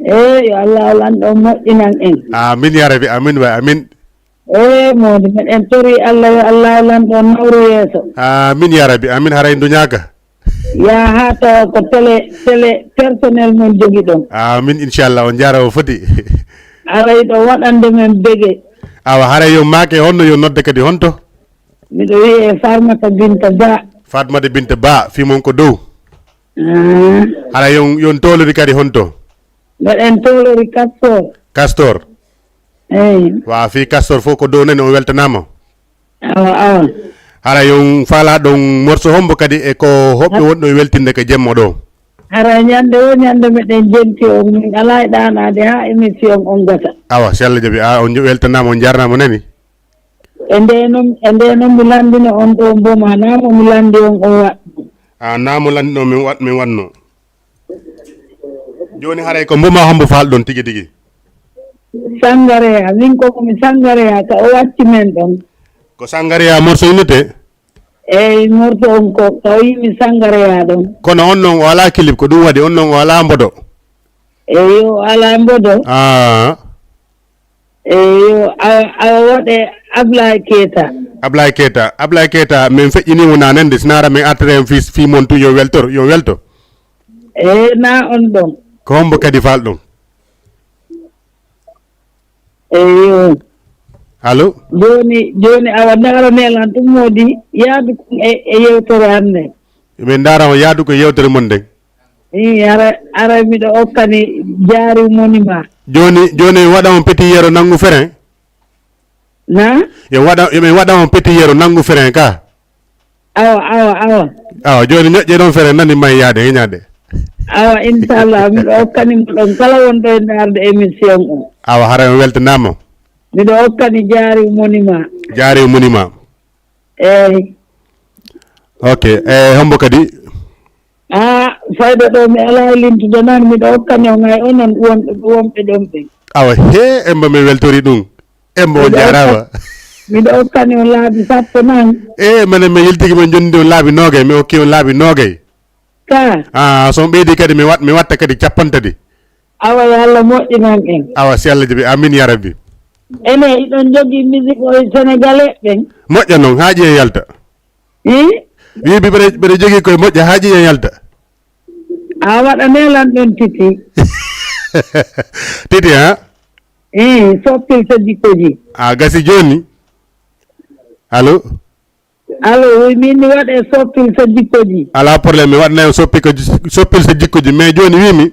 Eey, yo Allah lanɗo moƴƴinan en. Amin ya rabi, amin waay, amin. Eey, mawde meɗen tori Allah, yo Allah lanɗo nawru yeeso. Amin ya rabi, amin haray duñaaka. Yaa haa tawa ko télé, télé personnel mon jogiɗon. Amin, inchallah, on jaaraama foti. Aray ɗo waɗande men bege. Awa, haray yo maake honno yo nodde kadi honto? Miɗo wiyee Farmata Binta Ba. Fatmata Binta Ba, fii mon ko dow. Ah. Haray yon, yon toolori kadi honto? Mbeɗen toolori Castor. Castor. Eyi. Wa fii Castor fof ko dow nani, on weltanaama. Awa, awa. Hara yon faala ɗon morso hombo kadi e ko hoɓɓe wonɗo e weltinde ka jemma ɗo? Hara ñande o ñande meɗen jenti on, min alaa e ɗaanaade haa émission on gasa. Awa, si Allah jaɓi, a, on jo-, weltanaama, on jarnaama nani. E nde noon, e nde noon mi lanndino on ɗo mboma, naa mo mi lanndi on o waɗ. A, naa mo lanndino min waɗ, min waɗno. Jooni haray ko mboma hombo faal ɗon tigi tigi? Sangareya, min ko mi Sangareya ka o watti men ɗon. Ko Sangareya morso innete? Eyi, morso on ko ka o yimi Sangareya ɗon. Kono on non o alaa kilib, ko ɗum waɗi on non o alaa mbodo? Eyi, o alaa mbodo. Ah. Eyi, yo, a, a waɗe Ablaye Keita. Ablaye Keita, Ablaye Keita, min feƴƴinii mo naanande, si naara min artere en fii, fii mon tun, yo weltor, yo welto. Eyi, na on ɗon. Ko hombo kadi faal ɗon? Eyi. Allo? Jooni, jooni awa ndaara nelan ɗum moodi yaadu kon e, e yewtere an nde. Min ndaara on yaadu ko yewtere mon nden. Ii, ara, ara miɗo okkani jaari moni ma. Jooni, jooni mi waɗa on petit yero nanngu frein? Na? Yo waɗa, yo mi waɗa on petit yero nanngu frein ka? Awa, awa, awa. Awa, jooni ñoƴƴe ɗon frein nani may yaade, heñaade. Awa, inchallah, miɗo okkani mo ɗon kala wonɗo e ndaarde émission o. Awa, hara on weltanaama. Miɗo okkani jaari moni ma. Jaari moni ma. Eyi. Ok, e hombo kadi? Ah, fayda ɗo mi alaa e lintude noon, miɗo okkani on hay onon wonɓe, wonɓe ɗon ɓen. Awa, he, Emba, mi weltori ɗum. Emba, on Miɗo jaaraama. okka-, miɗo okkani on laabi sappo noon. E, minen mi yiltiki, min jonndi on laabi noogay, mi okki on laabi noogay. Ka? Ah, so on ɓeydi kadi, mi wat-, mi watta kadi cappantati. Awa, yo Allah moƴƴinan en. Awa, si Allah jaɓi, amin ya rabbi. Ene, iɗon jogii musique o e Sénégalais ɓen? Moƴƴa noon, haa ƴiye yalta. Ih? Wiibi mbeɗa, mbeɗa jogii koye moƴƴa, haa ƴiye yalta. A waɗa nelan ɗon Titi. Titi, ha? Ih, soppil sa jikkoji. A gasi jooni. Allo? Allo, wi min mi waɗe soppil sa jikkoji. Alaa problème, mi waɗanay on soppi ko ji-, soppil sa jikkoji. Mais jooni wiimi,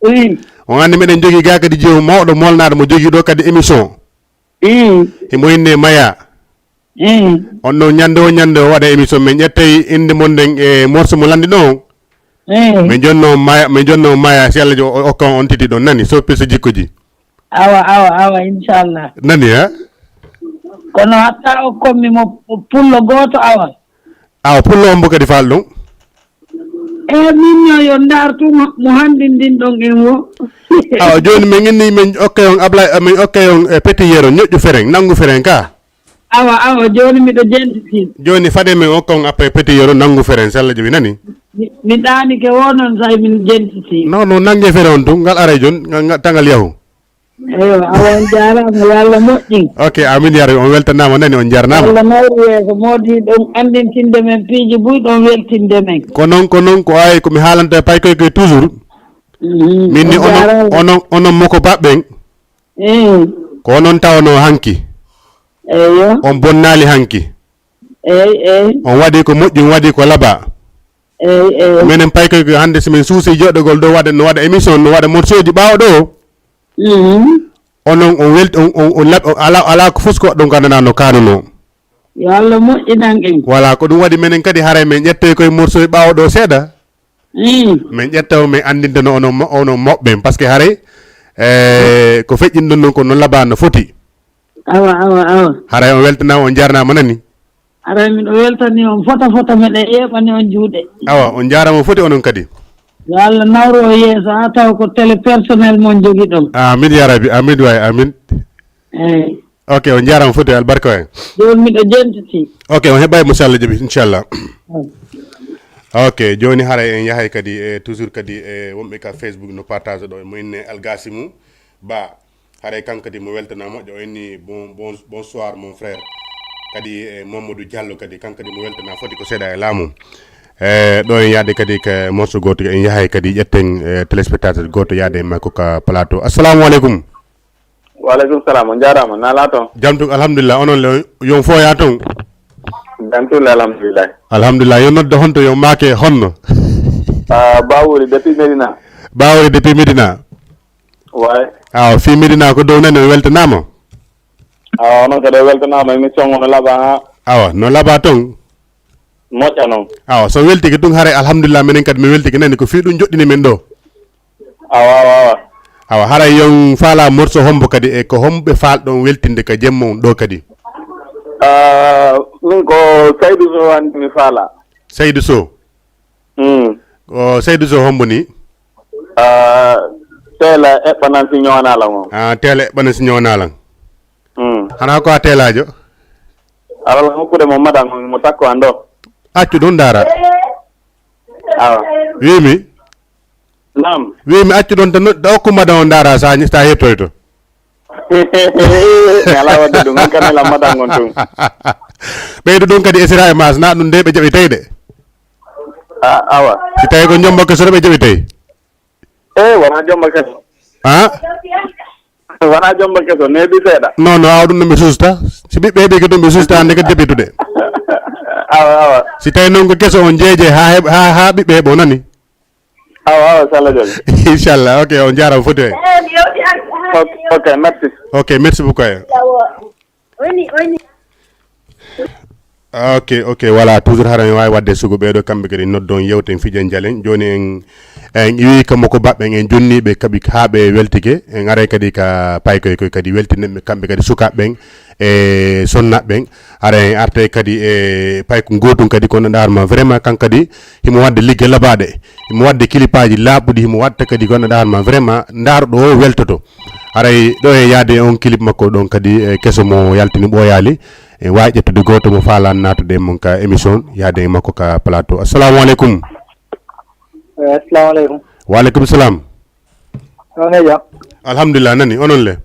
Ih. On anndi meɗen jogii gaa kadi jeewu mawɗo molnaaɗo mo jogii ɗo kadi émission. Ih. Himo innee Maya. Ih. On ɗon ñande o ñande o waɗa émission, min ƴettay innde mon nden e morceau mo lanndi ɗon. Ih. Min jonno Maya, min jonno Maya, si Allah jo-, o-, okka on Titi ɗon, nani, soppil sa jikkoji. Awa, awa, awa, inchallah. Nani, ha? Kono hatta okkommi mo pullo gooto, awa. Awa, pullo on mbo kadi faal ɗum? E min no yo ndaar tun mo hanndindin ɗon en wo. Awa, jooni min inni min okkay on Ablaye, min okkay on, e, Petit Yero, ñoƴƴu feren, nanngu feren ka. Awa, awa, jooni miɗo jentiti. Jooni faade min okka on après Petit Yero, nanngu feren, si Allah jaɓi nani. Mi, mi ɗaanike wo noon say min jentiti. Non, non, nannge feren on tun, ngal aray jooni, ngal, ngal, tangal yahu. Eyo, awa on jaaraama, yo Allah moƴƴin. Ok, amin ya rabbi, on weltanaama nani, on jarnaama. Allah nawru yeeso, moodi ɗon anndintinde men piiji buy ɗon weltinde men. Ko noon, ko noon, ko ay, ko mi haalanta e paykoy koy toujours. Mhm, min ni on onon, jaaraama. Onon, onon moko baɓɓen. Eh. Ko onon tawanoo hanki. Eyo. On bonnaali hanki. Eyi, eyi. On waɗi ko moƴƴi, on waɗi ko laba. Eyi, eyi. Minen paykoy koy hannde so min suusi joɗɗogol ɗo waɗa, no waɗa émission, no waɗa morceauji ɓaawo ɗo. Mhm. Onon on welti, on, on, on lab-, on ala, ala ko fus ko ɗum gandana no kanuno. Yo Allah moƴƴinan en. Voilà, ko ɗum waɗi menen kadi haray men ƴette koye morceau e ɓaawo ɗo seeɗa. Mm. Men ƴetta o, men anndintano onon mo-, onon moɓɓe, parce que haray, eh, ko feƴƴinɗon ɗon ko noon labaa no foti. Awa, awa, awa. Haray on weltanaama, on jarnaama nani. Haray miɗo weltani on fota fota, meɗen yeeɓani on juuɗe. Awa, on jaaraama foti onon kadi. Yo Allah nawru o yeeso, haa taw ko télé personnel mon jogiɗon. Amin ya rabbi, amin waay, amin. Eyi. Ok, on jaaraama foti, albarka en. Jooni miɗo jentiti. Ok, on heɓay mo si Allah jaɓi, inchallah. Eyi. Ok, jooni haray en yahay kadi e toujours kadi e wonɓe ka Facebook no partage ɗo, mo inne Algasimu Ba. Haray kanko kadi mo weltana moƴƴo, o inni bon, bon, bonsoir mon frère. Kadi e Mamadou Diallo kadi, kanko kadi mo weltana foti ko seeɗa e laamu. E ɗo en yaade kadi ka morso gooto, en yahay kadi ƴetten, e, téléspectateur gooto yaade e makko ka plateau. Assalamu aleykum. Wa aleykum salam. On jaaraama. Naalaa toon? Jam tun, alhamdulillah. Onon le, yo on fooyaa toon? Jam tun le, alhamdulillah. Alhamdulillah. Yo noddo honto, yo maake honno? Ah, Bawuri depuis Medina. Bawuri depuis Medina. Way. Awa, fii Medina ko dow nani, on weltanaama? Awa, onon kadi on weltanaama, émission o no laɓa, ha? Awa, no laɓa toon? Moƴƴa noon. Awa, so weltike tun, haray alhamdulillah, menen kadi mi weltike nani, ko fii ɗum joɗɗini men ɗo. Awa, awa, awa. Awa, haray yon faala morso hombo kadi, e ko homɓe faalɗon weltinde ka jemma on ɗo kadi? Ah, min ko Saydu Sow woni mi faala. Saydu Sow? Mm. O Saydu Sow hombo ni? Ah, teela eɓɓanan si ñoonalan on. Ah, teela eɓɓanan si ñoonalan. Mm. Hana ko a teelaajo? Alal hokkude mo madan on, mo takko an ɗo. Accu ɗum ndaara. Awa. Wiimi? Naam. Wiimi accu ɗon tan, ɗo hokku madan on ndaara sa, sa heɓtoyto. Mi alaa waɗde ɗum, min kam mi lammataa ngon tun. Ɓeydu ɗum kadi e sira e maas, na ɗum nde ɓe jaɓi tawi de. A, awa. Si tawi ko njomba keso ɓe jaɓi tawi. E, wona jomba keso. Ha? Wona jomba keso, neeɓi seeɗa. Non, non, awa ɗum no ɓe suusta. Si ɓiɓɓe heɓi ko ɗum ɓe suusta, hannde kadi jaɓitude. Awa, awa. Si tawi noon ko keso on jeeje ha heɓ-, ha, ha ɓiɓɓe heɓo nani. Awa, awa, so Allah jaɓi. Inchallah, ok, on jaaraama foti waay. Ok, ok, merci. Ok, merci beaucoup. Ok, ok, voilà, toujours hara en waawi waɗde sugu ɓeeɗo, kamɓe kadi noddon, yewten, fijen, jalen. Jooni en, en iwi kammo ko baɓɓen, en jonni ɓe kaɓi haa ɓe weltike. En aray kadi ka paykoy koy kadi weltinen ɓe kamɓe kadi sukaaɓe ɓen e sonnaaɓe ɓen. Hara en artay kadi e payko gootum kadi, kono ɗaar ma vraiment kan kadi himo waɗde ligge labaaɗe, himo waɗde kilipaaji laaɓuɗi, himo waɗta kadi, kono ɗaar ma vraiment ndaaro ɗo o weltoto. Haray ɗo e yaade e on clip makko ɗon kadi, e keso mo yaltini ɓooyaali, e waawi ƴettude gooto mo faalan naatude e mon ka émission, yaade e makko ka plateau. Assalamu aleykum. Eh, assalamu aleykum. Wa aleykum salam. On e jam? Alhamdulillah, nani, onon le?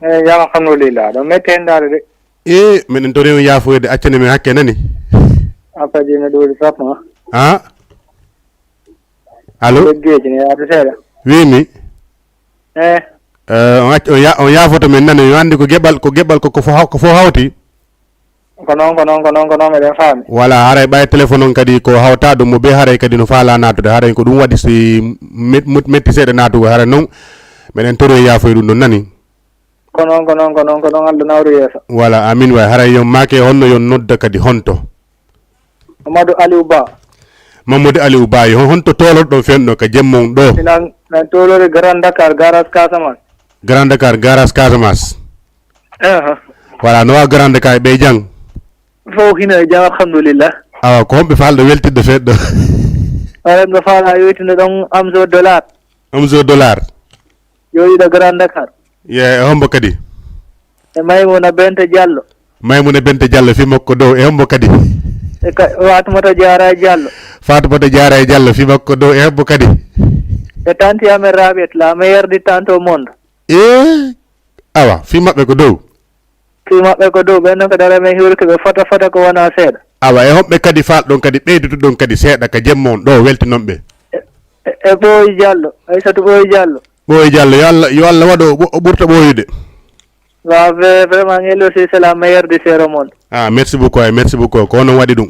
Eh, jam, alhamdulillah. Ɗo metti hen ndaade de. E, meɗen tori on yaafoyde, accane men hakke nani? A kadi no ɗuuɗi sappo, ha? Ha? Allo? Leggeeji ne yaata seeɗa. Wiimi? Eh. Eh, on acc-, on ya-, on yaafoto men nani, on anndi ko geɓal, ko geɓal ko, ko fo haw-, ko fo hawti? Ko noon, ko noon, ko noon, ko noon, meɗen faami. Voilà, haray ɓay téléphone on kadi ko hawta ɗum mo be, haray kadi no faala naatude, haray ko ɗum waɗi si met-, met-, metti seeɗa naatugol, haray noon meɗen toro e yaafoy ɗum ɗon nani. Ko noon, ko noon, ko noon, ko noon, Allah nawru yeeso. Voilà, amin waay. Haray yon maake honno yon nodda kadi honto? Mamadou Aliou Ba. Mamadou Aliou Ba, yo honto toolorɗon fenɗo ka jemma on ɗo? Minan, minan toolori Grand Dakar, garage Casamance. Grand Dakar, garage Casamance. Aha. Voilà, no wa Grand Dakar ɓe jang? Fof hino e jam, alhamdulillah. Awa, ko homɓe faalɗo weltidde fenɗo? Aɗa nga faala weltinde ɗon Amzo Dollar. Amzo Dollar. Jooɗiiɗo Grand Dakar. Ye, e hombo kadi? E Maymuna Bente Diallo. Maymuna Bente Diallo, fii makko dow, e hombo kadi? E ka-, Fatoumata Diarra Diallo. Fatoumata Diarra Diallo, fii makko dow, e hombo kadi? E tante Amen Rabiat, la meilleure du tante au monde. E, awa, fii maɓɓe ko dow? Fii maɓɓe ko dow, ɓen non ko dara men hiwrude ɓe fota fota ko wona seeɗa. Awa, e homɓe kadi faalɗon kadi ɓeydutuɗon kadi seeɗa ka jemma on ɗo weltinon ɓe? E, e, e Ɓooyi Diallo, Aysatu Ɓooyi Diallo. Ɓooyi Diallo, yo Allah, yo Allah waɗu o ɓu-, o ɓurta ɓooyude. Wa, ve-, vraiment, ngello si c'est la meilleure du séro monde. Ah, merci beaucoup, ay, merci beaucoup. Ko onon waɗi ɗum.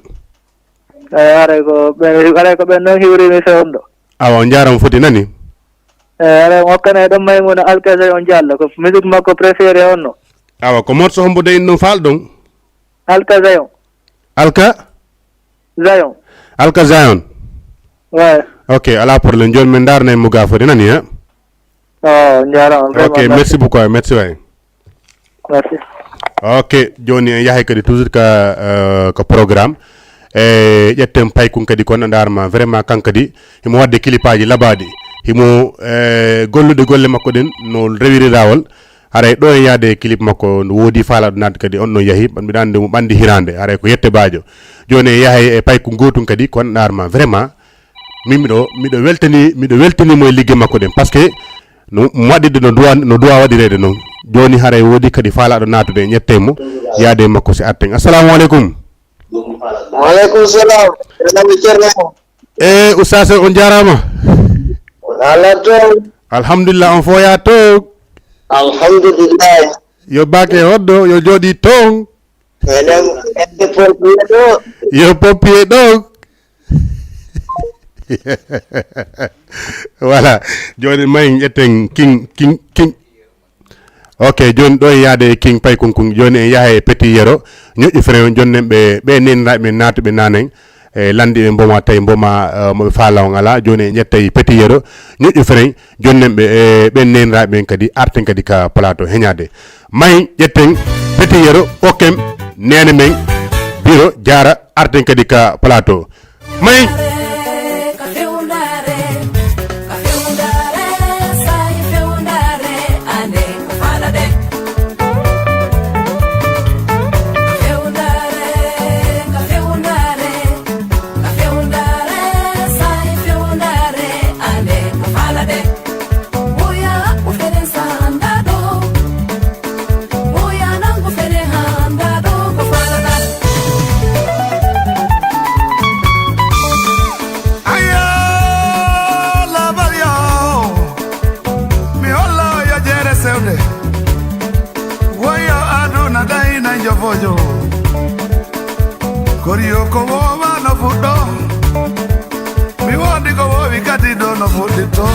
Ay, haray ko ɓe, haray ko ɓen non hiwri mi fewndo. Awa, on jaarama foti nani. Eh, aɗa hokkana e ɗon Maymuna Alkazay on Diallo, ko musique makko préféré on no. Awa, ko morceau hombo de in ɗon faalɗon? Alkazay on. Alka? Zayon. Alka Zayon? Ouais. Ok, alaa problème. Jooni min ndaarnay mo gaa foti nani, he? Oh, njaaraama, vraiment, ok, merci. Merci beaucoup, merci waay. Merci. Ok, jooni en yahay kadi toujours ka, eh, ka programme. E ƴetten paykun kadi ko ndaar ma vraiment kan kadi himo waɗde kilipaaji labaaɗi. Himo, eh, gollude golle makko ɗen no rewiri laawol. Haray ɗo e yaade e kilip makko no woodi faalaaɗo naatde kadi on ɗon yahi, mbiɗa anndi mo ɓanndi hiraande. Haray ko yette baajo. Jooni en yahay e paykun gootun kadi ko ndaar ma vraiment. Min miɗo, miɗo weltani, miɗo weltani mo e ligge makko ɗen, parce que no mo waɗirde no duwa, no duwa waɗireede noon. Jooni haray woodi kadi faalaaɗo naatude e ƴettee mo, yaade e makko si arten. Assalamu aleykum. Waaleykum salam. Ceerno. E Oustaz, on jaaraama. Ala toon. Alhamdulillah, on fof yaa toon. Alhamdulillah. Yo baake hoɗdo, yo jooɗi toon. Enen, enen pompier ɗo. Yo pompier ɗo. Voilà. Jooni ma en ƴetten King, King, King. Ok, jooni ɗo en yaade e King Pay Kunkun. Jooni en yaha e Petit Yero. Ñoƴƴu frein, jooni nen ɓe, ɓe neeniraaɓe men naatuɓe naanen. E lanndiiɓe mboma tawi mboma, eh, mo ɓe faala on alaa. Jooni en ƴettay Petit Yero. Ñoƴƴu frein, jooni nen ɓe, eh, ɓen neeniraaɓe men kadi arten kadi ka plateau heñaade. Ma en ƴetten Petit Yero, okken neene men Biro Jaara arten kadi ka plateau. Ma en. Ayo, labal yo. Mi holla yo jeere sewde. Woyo aduna dayna jofojo. Koriyo ko wowa no fuɗɗo. Mi wondi ko wowi kadi ɗo no fuɗɗitto.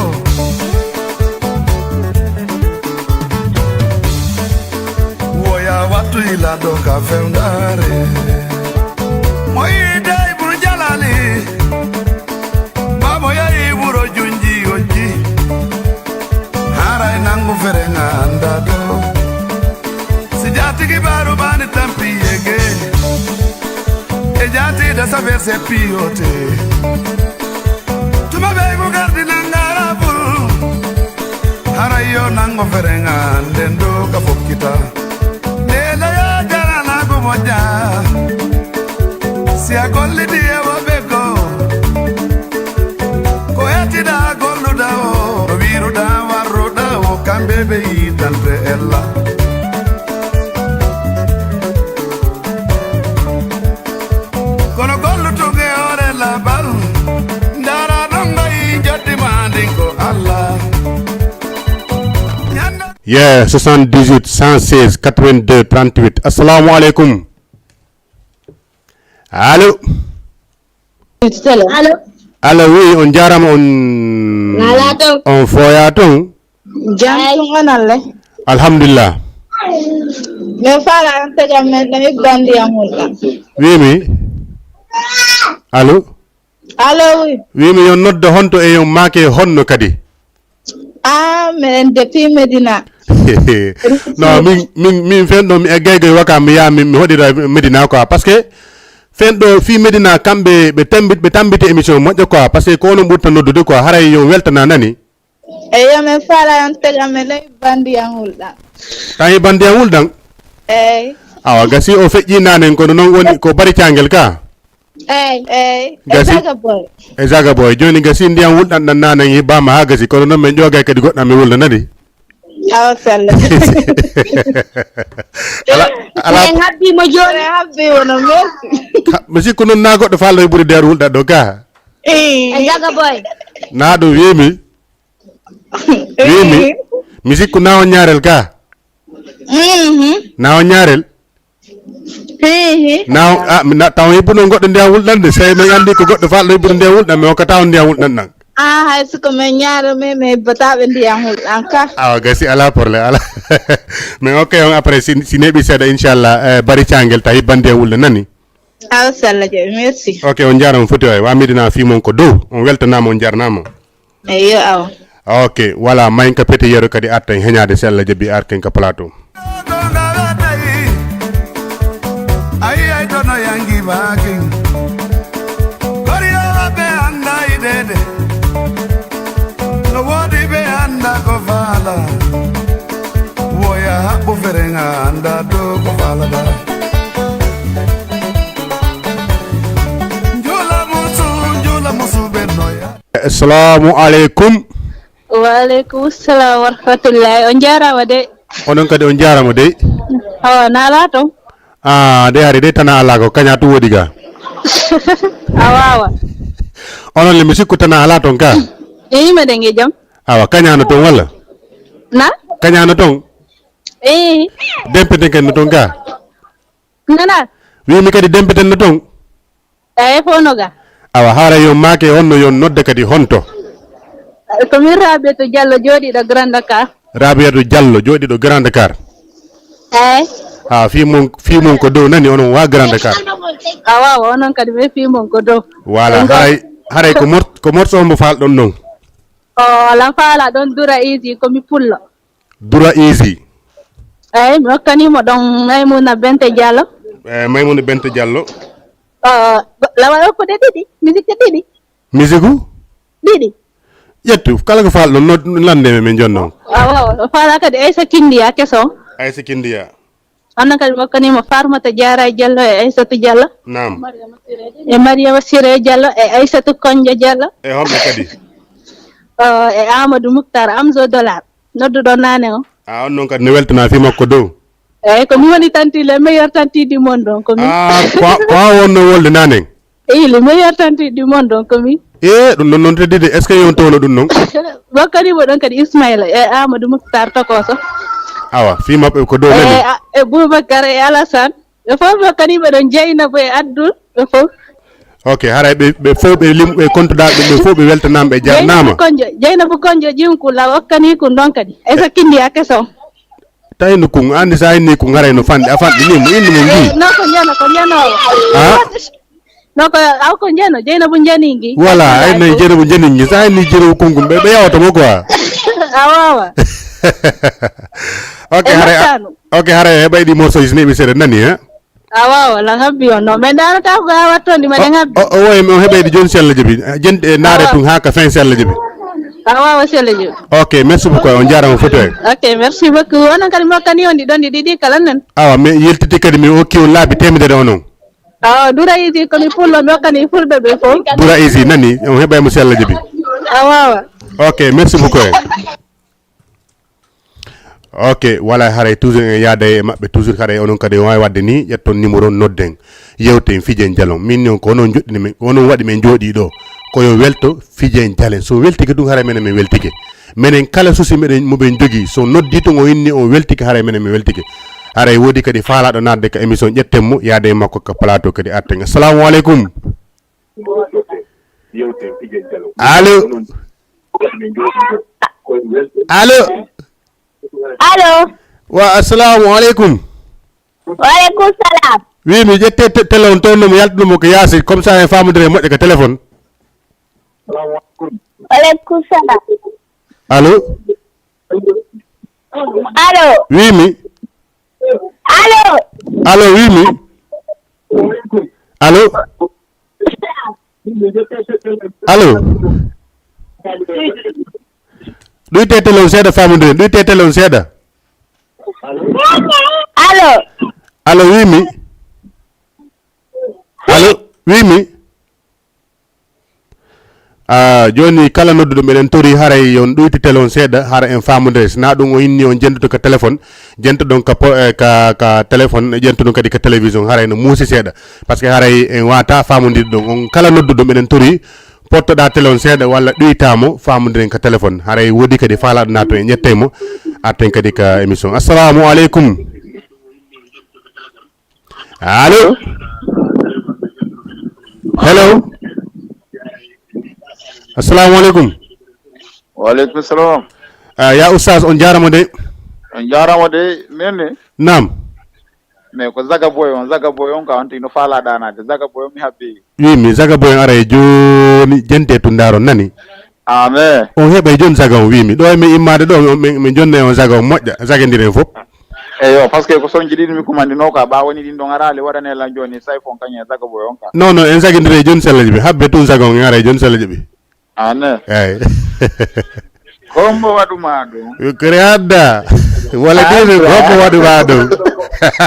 Woya wattu ila ɗo ka fewndare. Mo yiide e buru jalali. Bamo yahi wuro junji yojji. Haray nangu fere nga anda do. Si jatigi baru bani tampi yege. E jati da saver se piyote. Tuma be ko gardi nangara bul. Haray yo nangu fere nga nden do ka fokkita. Nela ya jara na go moja. Si a gollidi e woɓɓe goo, ko hettiɗaa golluɗaa o, no wiiruɗaa warruɗaa o, kamɓe ɓe yitante ella. Kono gollutuge hoore labal, ndaara ɗon ngayi njotti maa ndin ko Allah. Ñande Yeah, soixante-dix-huit, cent seize, quatre-vingt-deux, trente-huit. Assalamu alaikum. Allo. Allo. Allo, oui, on jarama, on, Nala ton. On foya ton. Jam tun on alle. Alhamdulillah. Min fala on taga men, min bandi am hulɗa. Wimi. Allo. Allo, oui. Wimi yon nodda honto e yon make honno kadi. Ah, minen depuis Medina. Non, min, min, min fen ɗo mi eggay goy waka mi yaha mi, mi hoɗira Medina quoi. Parce que fen ɗo fi Medina kamɓe ɓe tambi-, ɓe tambiti émission moƴƴo quoi. Parce que ko onon ɓurta noddude quoi. Haray yo weltana nani. Eyo, min fala on taga men lay bandi an hulɗan. Tawi bandi an hulɗan? Eyi. Awa, gasi o feƴƴi nanen kono noon woni ko bari cangel ka? Eyi, eyi. E Gasi. Zaga Boy. E Zaga Boy. Jooni gasi ndiyam wulɗan ɗan naane ngi baama haa gasi. Kono noon min ƴoogay kadi goɗɗam mi wulna nani? Awa sella. Ala, ala. Min habbi mo jooni. Min habbi mo no merci. Ha, mi sikku noon na goɗɗo faalno e ɓuri nder wulɗan ɗo ka? Eyi. E Zaga Boy. Na ɗum wiimi. Wiimi. Eyi. Mi sikku na on ñaarel ka? Mhm. Na on ñaarel? Ehe. Na, ah, na, taw hibbuno goɗɗo ndiyam wulɗan de, sey min anndi ko goɗɗo faalɗo hibbude ndiyam wulɗan, mi hokkata on ndiyam wulɗan ɗan. Ah, hay siko min ñaaro, min, min hibbata ɓe ndiyam wulɗan ka. Awa, gasi, ala problème, ala. Min hokkay on après, si, si neeɓi seeɗa, inchallah, eh, bari cangel, ta hibban ndiyam wulɗan, nani? Awa, sella je, merci. Ok, on jaaraama foti waay. Wa Medina fii mon ko dow. On weltanaama, on jarnaama. Eyo, awa. Ok, voilà, mayin ka pete yero kadi arta en heñaade si Allah jaɓi arken ka plateau. Ay, ay, dono yangi bakin. Koriyo be anda idede. No wodi be anda ko fala. Woya haɓɓu ferenga anda do ko fala da. Njula musu, njula musu be noya. Assalamu alaikum. Wa alaikum salam wa rahmatullahi. On jarama de. Onon kadi on jarama de. Awa, na ala ton? Ah, de hari de tana ala ko kaña tu woodi ga. A wawa. Onon le mi sikku tana ala ton ka. Eyi, meɗen e jam. Awa, kañano ton walla? Na? Kañano ton? Eyi. Dempeten ken no ton ka? Nana? Wimi kadi dempeten no ton? Eyi, fof no ga. Awa, haara yo maake honno yon nodde kadi honto? Eh, ko min Rabiatou Diallo jooɗiiɗo Grand Dakar. Rabiatou Diallo jooɗiiɗo Grand Dakar. Eyi. Ha, fii mon, fii mon ko dow nani onon waa Grand Dakar. Awa, awa, onon kadi ɓe fii mon ko dow. Voilà, haray, haray ko mor-, ko morso hombo faalɗon non? O, ala faala ɗon Dura Easy, ko mi pullo. Dura Easy. Eyi, mi hokkanimo ɗon Maimouna Bente Diallo. Eh, Maimouna Bente Diallo. O, go-, lawa o ko de ɗiɗi, musique ɗiɗi. Musique? Ɗiɗi. Ƴettu, kala ko faalɗon, no, lande men, min jonnon. Awa, o faala kadi Aissa Kindiya keso. Aissa Kindiya. Onon kadi mi hokkanima Farmata Diarra Diallo e Aissatou Diallo. Naam. E Mariama Siré Diallo e Aissatou Kondia Diallo. E homɓe kadi? O, e Amadou Moutar Amzo Dollar. Nodduɗo nane o. A, on noon kadi ne weltana fii makko dow. Eyi, ko mi woni tanti le meilleur tanti du monde on ko min. A, ko, ko a wonno wolde nane? Eyi, le meilleur tanti du monde on ko min. E, ɗum ɗon noon teddi de, est-ce que yewtowno ɗum noon? Ɗon kadi mo ɗon kadi Ismaïla e Amadou Moutar Tokoso. Awa, fii maɓɓe ko dow nani? E, a, e Boubacar e Alassane. Ɓe fof ɓe kadi ɓe ɗon Jeynaba e Abdoul, ɓe fof. Ok, haray ɓe, ɓe fof ɓe lim-, ɓe kontuɗaa ɓe, ɓe fof ɓe weltanaama, ɓe jarnaama. Jeynaba Konjo, Jeynaba Konjo Jinkula okkani kun ɗon kadi. E so kindiya keso. Tawi no kun, andi sa inni kun haray no fanɗi, a fanɗi ni mo inni mo ngi. Eh, no ko njano, ko njano. Ha? No ko, aw ko njano, Jeynaba njani ngi. Voilà, ay nay Jeynaba njani ngi. Sa inni Jeynaba kun kun, ɓe, ɓe yawata mo quoi. A wawa. Ok, haray, ok, haray heɓay ɗi morceau is neɓi seeɗa nani, hein? A wawa, lan habbi on no. Men darata ko a wattondi, meɗen habbi. O, o, o, o heɓayde joni si Allah jaɓi. Jen, e, naare tun haa ka fin si Allah jaɓi. A wawa si Allah jaɓi. Ok, merci beaucoup. On jarama foto en. Ok, merci beaucoup. Onon kadi mi hokkani on ɗi ɗon ɗi ɗiɗi kala nen. Awa, mi yeltiti kadi mi hokki on laabi temedere onon. Awa, Dura Easy ko mi pullo, mi hokkani fulɓe ɓe fof. Dura Easy nani, on heɓay mo si Allah jaɓi. A wawa. Ok, merci beaucoup. Ok, wala haray toujours en yaada e maɓɓe toujours haray onon kadi on waawi wadde ni ƴetton numéro nodden yewten fijen jalon min non ko onon joɗɗini men ko onon waɗi men jooɗi ɗo ko yo welto fijen jalen so weltike ɗum haray menen min weltike menen kala susi meɗen moɓen jogii so noddi tun o inni on weltike haray menen min weltike haray woodi kadi faalaɗo naatde ka émission ƴetten mo yaada e makko ka plateau kadi arten assalamu aleykum. Allo. Allo. Allo. Allo. Wa assalamu aleykum. Wa aleykum salam. Wi mi ƴette te- télé on toon no mo yaltuno mo ko yaasi comme ça en famodire moƴƴa ko téléphone. Wa aleykum salam. Allo. Allo. Wi mi. Allo. Allo wi mi. Allo. Allo. Ɗuyte télé on seeɗa famodiren ɗuyte télé on seeɗa. Allo. Allo wi mi. Allo wi mi. Ah, jooni kala nodduɗo meɗen tori haray yon ɗoyti télé on seeɗa hara en famodire sina ɗum o inni on jentoto ka téléphone jentoɗon ka po- eh, ka, ka téléphone ƴentuɗon kadi ka télévision haray no muusi seeɗa par ce que haray en wata famodirde ɗon on kala nodduɗo meɗen tori pottoɗa télé on seeɗa walla ɗoytamo famodiren ka téléphone haray woodi kadi falaɗo nato en ƴettay mo arten kadi ka émission assalamu aleykum. Allo. Hello. Assalamu aleykum. Wa aleykum salam. Ah, ya oustaz on jarama de. On jarama de min ne. Nam. Mais ko zaga boy on zaga boy on ka on tino fala danade zaga boy on mi habbi. Wi mi zaga boy on ara e joni jente tu ndaro nani. Amen. On heɓay joni zaga on wimi ɗo e min immade ɗo min jonna on zaga on moƴƴa zagandiren fof. Eyo par ce que ko soñji ɗiɗi mi kumandino ka ɓa woni ɗin ɗon araali waɗane lan joni sayfon kañum e zaga boy on ka. Non non en zagandire joni sella jaɓi habbe tun zaga on en ara e joni sella jaɓi. Ane. Eyi. Hombo waɗuma ɗum? Ko adda. Wala dini hombo waɗuma ɗum?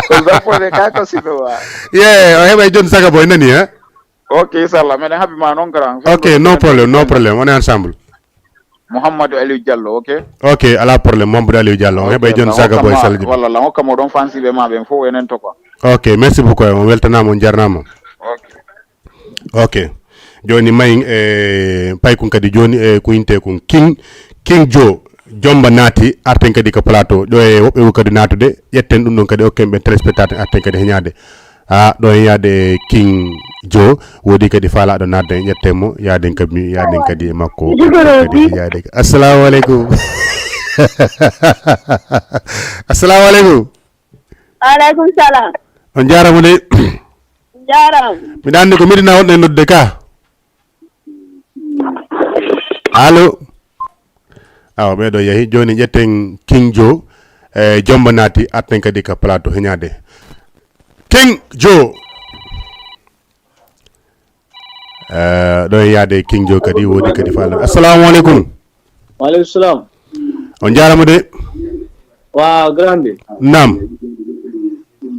Ko zappone ka ko sino wa. Ye o heɓay joni zaga boy nani ha. Ok inchallah meɗen haɓɓi ma noon grand. Ok no problème no problème on est ensemble. Mouhamadou Aliou Diallo ok. Ok ala problème Mamadou Aliou Diallo on heɓay joni saga boy salji walla la hokka moɗon fansiɓe ma ɓen fof enen to quoi. Ok, merci beaucoup. On weltanaama, on jarnaama. Ok. Ok. Jooni mayin e paykun kadi jooni e ko innte kun King, King Joe Jomba naati, arten kadi ko plateau. Ɗo e woɓɓe wo kadi naatude, ƴetten ɗum ɗon kadi okken ɓe téléspectateur arten kadi heñaade. Ah, ɗo e yaade King Joe, woodi kadi faalaaɗo naatde, ƴetten mo, yaaden kadi, yaaden kadi e makko. Kadi yaade. Assalamu alaikum. Assalamu alaikum. Alaikum salam. On jaarama de. Jaarama. Miɗa anndi ko Medina wonɗen nodde ka. Allo. Awa, ɓeɗo yahi. Jooni ƴetten King Joe. E Jomba naati, arten kadi ka plateau heñaade. King Joe. Eh, ɗo e yaade King Joe kadi, woodi kadi faalaaɗo. Assalamu alaikum. Wa alaikum salam. On jaarama de. Wa grande. Naam.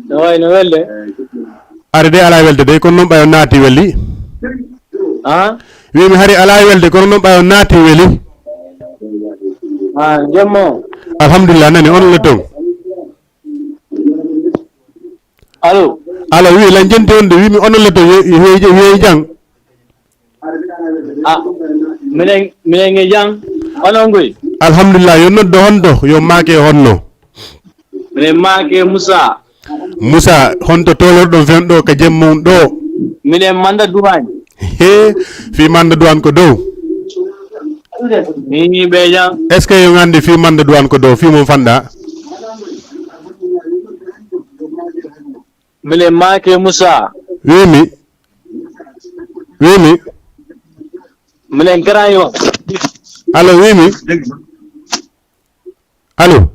No wayi no welde? Are de alaa welde de, kono noon ɓayo naati weli. Ha? Wiimi hari alaa welde, kono noon ɓayo naati weli. Ha, jemma o? Alhamdulillah, nani on le ton. Allo. Allo, wi lan jenti on de, wiimi on le ton, wiye jang. Ah, minen, minen e jam. Onon ngoy? Alhamdulillah, yo noddo honto, yo maake honno. Minen maake Musa. Musa, honto tolorɗon fen ɗo ka jemma on ɗo? Minen Manda Duwani. He, fi Manda Duwani ko dow. Mini ɓe jam. Est-ce que yo ngandi fi Manda Duwani ko dow, fi mon fanɗa? Minen maake Musa. Wimi. Wimi. Minen Grand Yoff. Allo, wimi. Allo.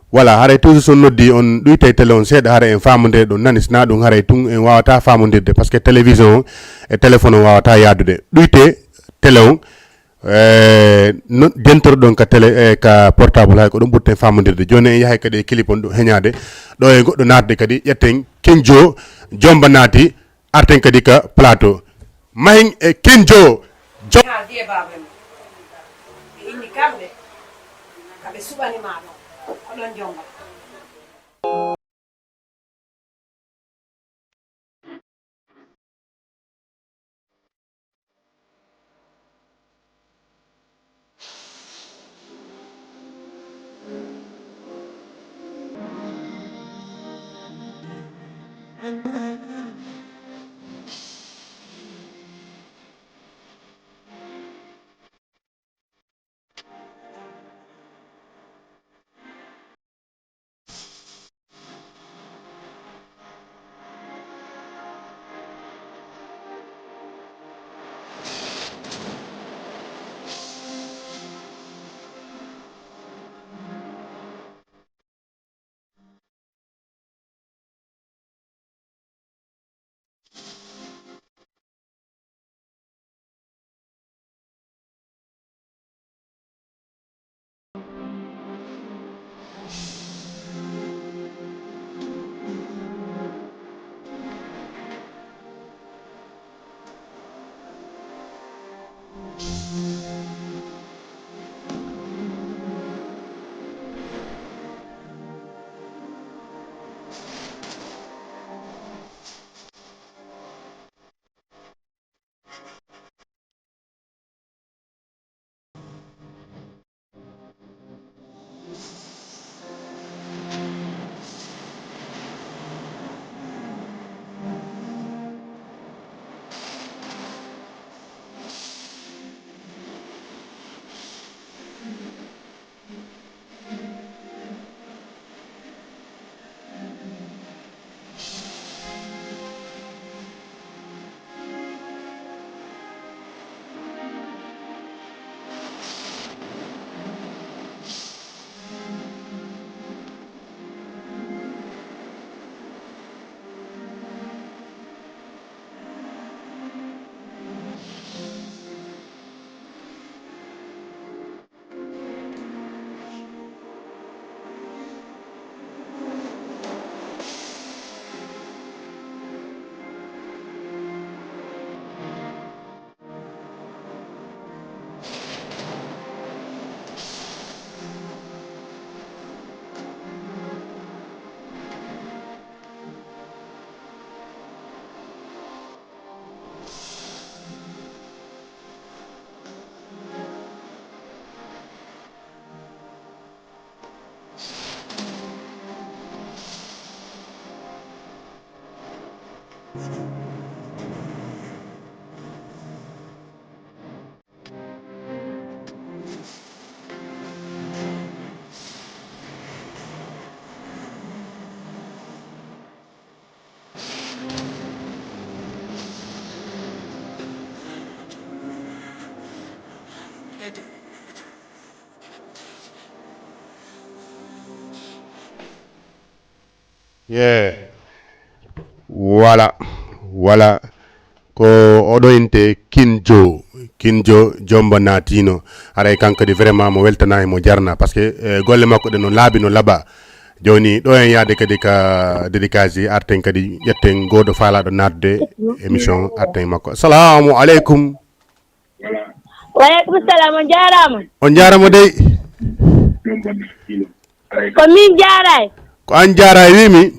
Voilà, haray toujours so noddi on ɗuytay télé on seeɗa, haray en faamodire ɗum nani, sina ɗum haray tun en wawata faamodirde, parce que télévision on e téléphone on wawata yaadude. Ɗuyte télé on, eh, no, jentoroɗon ka télé, eh, ka portable, hay ko ɗum ɓurten faamodirde. Jooni en yahay kadi e clip on ɗum heñaade. Ɗo e goɗɗo naatde kadi, ƴetten King Joe, Jomba naati, arten kadi ka plateau. Mahin e King Joe. Jo- Haa Vieux Babrema. Ɓe inni kamɓe, ka ɓe suɓani ma ɗon. Ko ɗon jonga. Yeah. Voilà. Voilà. Ko oɗo inte Kinjo. Kinjo Jomba naatino. Haray kanko kadi vraiment mo weltana e mo jarna. Parce que, eh, golle makko ɗe no laabi, no laaɓa. Jooni ɗo en yaade kadi ka dédicace, arten kadi ƴetten gooto faalaɗo naatde émission, arten e makko. Assalamu aleykum. Waleykum salam, on jaaraama. On jaaraama dey. Ko min jaaray. Ko an jaaray, wiimi.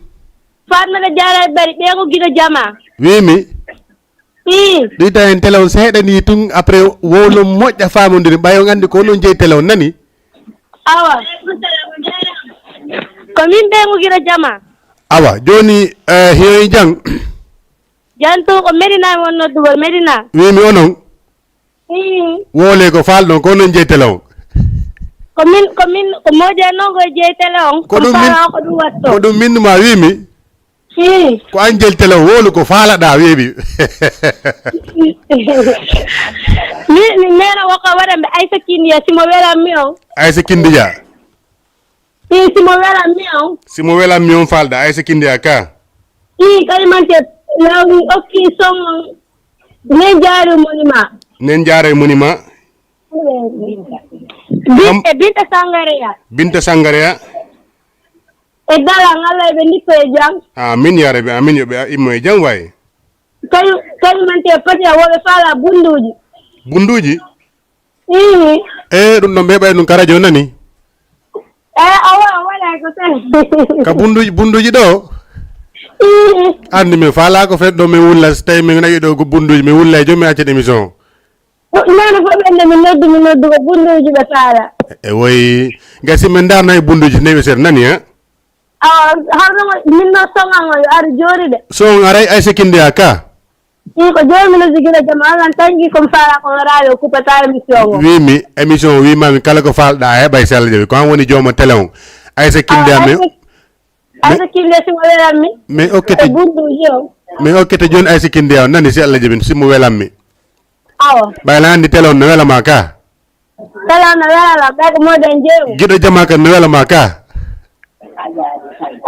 Fatmata jaaray bari, ɓeeŋo giɗo jama. Wiimi. Ii. Ɗuyta hen télé on seeɗa ni tun, après wowlo moƴƴa famondiri, ɓay on anndi ko onon jeyi télé on, nani? Awa. Ko min ɓeeŋo giɗo jama. Awa, jooni, eh, hiyoy jang. Jan tun ko Medina mi won noddugol, Medina. Wiimi onon. Ii. Wowle ko faalɗon, ko onon jeyi télé on. Ko min, ko min, ko moƴƴa noon ko e jeyi télé on. Ko ɗum min, ko ɗum watto. Ko ɗum min ma wiimi. Ii. Ko an jeyi télé on, wowlu ko faalaɗa wiimi. Mi, mi neena woko waɗa mbe Aysa Kindiya, si mo welan mi on. Aysa Kindiya. Ii, si mo welan mi on. Si mo welan mi on faalɗa, Aysa Kindiya ka. Ii, kalimante law okki son. Nen jaari moni ma. Nen jaari moni ma. Bin-, e Binta Sangareya. Binta Sangareya. E dala ngalla ɓe ndippo e jam. Amin ya rabbi, amin, yo ɓe immo e jam waay. Kañum, kañumante poti a woɓe faala bunduuji. Bunduuji? Ii. E ɗum ɗon ɓe ɓay ɗum ka radio nani? E awa, wala ko tan. Ka bunduuji, bunduuji ɗo? Ii. Anndi min faala ko fet ɗo min wulla, so tawi min nayi ɗo ko bunduuji, min wulla e joom mi acca émission. Nana fof ɓe nde mi noddu, mi noddu ko bunduuji ɓe faala. E woy, gasi min darna e bunduuji newi seeɗa nani, ha? Awa, harno min no songan o yo ar joori de. So on aray Aysa Kindiya ka? Ii, ko jooni mi noddi gila jam, Allah tangi ko mi faala ko on radio kuppata émission o. Wiimi, émission o wiimami kala ko faalɗa a heɓay si Allah jaɓi. Ko an woni jooma télé on. Aysa Kindiya. Awa, mi Aysa, Aysa Kindiya si mo welan mi. Mi okkete, e bunduuji o. Mi okkete jooni Aysa Kindiya on nani si Allah jaɓi, si mo welan mi. Awa. Ɓay la anndi télé on no wela ma ka? Télé on no wela la, ɓay ko moƴƴa jeewu. Giɗo jama kan no wela ma ka?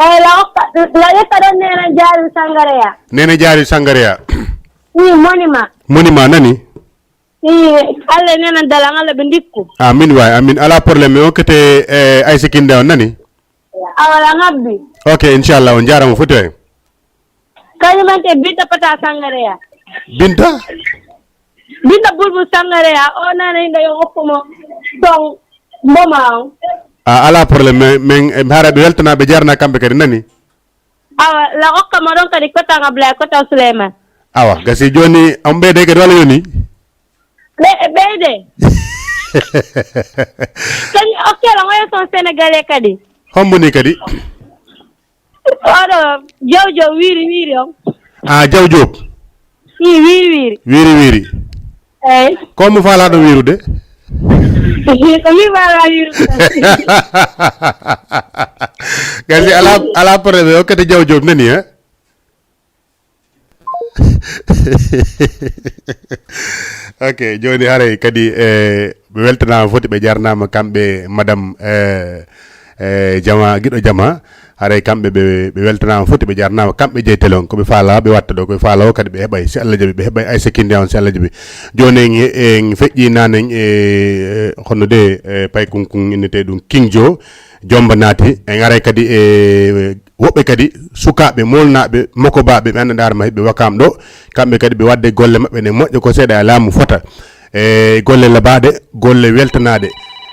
Eyi, la okka, la yetta ɗon Neena Jaari Sangareya. Neena Jaari Sangareya. Ii, moni ma. Moni ma nani? Ii, Allah nena dalan, Allah ɓe ndikku. Amin waay, amin. Alaa problème, mi okkete, eh, Aysa Kindiya on nani? Awa la ngabbi. Ok, inchallah, on jaaraama foti waay. Kañumante Binta Pata Sangareya. Binta? Binta Bulbul Sangareya, o nana yimɓe yo okku mo ton mboma on. A, alaa problème, min, min, eh, mi haara ɓe weltana, ɓe jarna kamɓe kadi nani? Awa, la okka mo ɗon kadi kotan Ablaye, kotan Souleymane. Awa, gasi jooni, on ɓeyde kadi wala yoni? Ɓe-, ɓeyde. Kañum okke la ngoye son Sénégalais kadi. Hombo ni kadi? Oɗo Jaw Jaw wiiri wiiri on. A, Jaw Joob? Ii, wiiri wiiri. Wiiri wiiri. Eyi. Ko mo faalaɗo wiirude? Ko mi faala wiirude. Gasi ala, ala problème, okkete Jaw Joob nani, he? Ok, jooni haray kadi, eh, ɓe weltanaama foti, ɓe jarnaama kamɓe, madame, eh, eh, Jama, giɗo Jama. Haray kamɓe ɓe, ɓe weltanaama foti, ɓe jarnaama kamɓe jeyi télé on. Ko ɓe faala, ɓe watta ɗo, ko ɓe faala o kadi ɓe heɓay, si Allah jaɓi, ɓe heɓay Aysa Kindiya on, si Allah jaɓi. Jooni en, en feƴƴi naanen e, eh, hono de, eh, paykunkun innetee ɗum King Jo, Jomba naati. En aray kadi e woɓɓe kadi, sukaaɓe, moolnaaɓe, mokobaaɓe, ɓe anndanɗaa ma heɓe Wakaam ɗo, kamɓe kadi ɓe waɗde golle maɓɓe ne moƴƴa ko seeɗa e laamu fota. E golle labaaɗe, golle weltanaaɗe.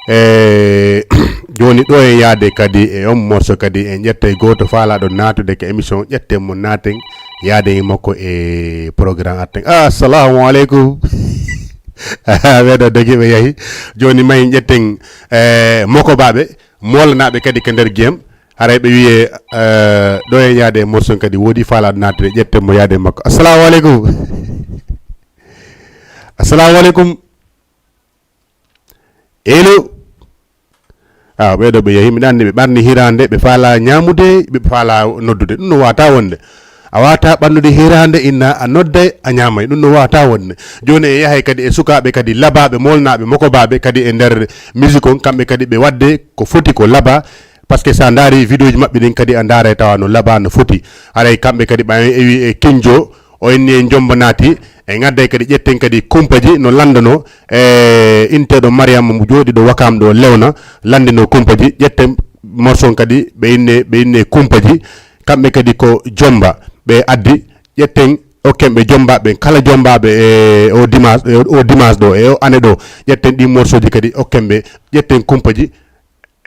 E jooni ɗo e yaade kadi e on morso kadi, en ƴettay gooto faalaaɗo naatude ko émission, ƴetten mo naaten, yaaden e makko e programme arten. Assalamu aleykum. Ɓeɗo dogi ɓe yahi. Jooni ma en ƴetten, e mokobaaɓe, moolanaaɓe kadi ko nder gem. Haray ɓe wiyee, eh, ɗo e yaade e morson kadi woodi faala naatde, ƴetten mo yaade e makko. Assalamu aleykum. Assalamu aleykum. Elo. Ah, ɓeeɗo ɓe yehi, miɗa anndi ɓe ɓarni hiraande, ɓe faala ñaamude, ɓe faala noddude. Ɗum no waata wonde. A waata ɓannude hiraande inna a nodday, a ñaamay. Ɗum no waata wonde. Jooni e yahay kadi e sukaaɓe kadi labaaɓe, moolnaaɓe, mokobaaɓe kadi e nder musique on, kamɓe kadi ɓe waɗde ko foti ko laba. Parce que sa ndaari vidéo ji maɓɓe ɗin kadi a ndaaray tawa no laba no foti. Haray kamɓe kadi ɓay ewi e kinjo, o inni en jomba naati, en adday kadi ƴetten kadi kumpaji no lanndano, e inteɗo Mariama mo jooɗiɗo Wakam ɗo lewna, lanndino kumpaji, ƴetten morson kadi ɓe inne, ɓe inne kumpaji, kamɓe kadi ko jomba, ɓe addi, ƴetten okken ɓe jombaɓe, kala jombaɓe e o dimanche, e o dimanche ɗo, e o année ɗo, ƴetten ɗin morsoji kadi okken ɓe, ƴetten kumpaji,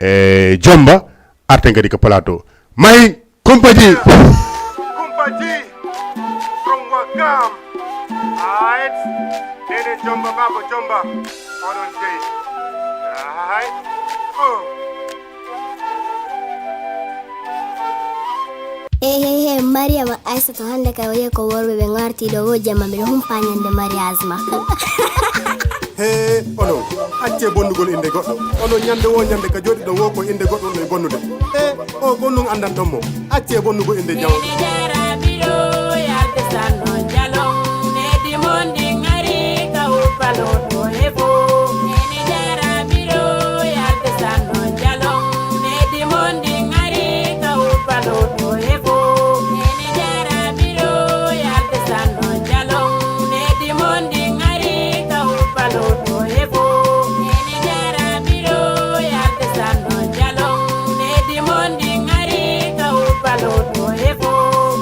e jomba, arten kadi ko plateau. Mahi kumpaji. Kumpaji from Wakam. Aight. Nene jomba, baba jomba. Onon dey. Aight. Oh. He he he, Mariama, Aysatu, hannde kay o yehi ko worɓe ɓe ngarti ɗo, wo jamma miɗo humpa ñande mariage ma. He onon, accee bonnugol innde goɗɗo. Onon ñande wo ñande ka jooɗiɗon wo ko innde goɗɗo wonno e bonnude. He o ko nun anndanton mo. Accee bonnugol innde jawɗo.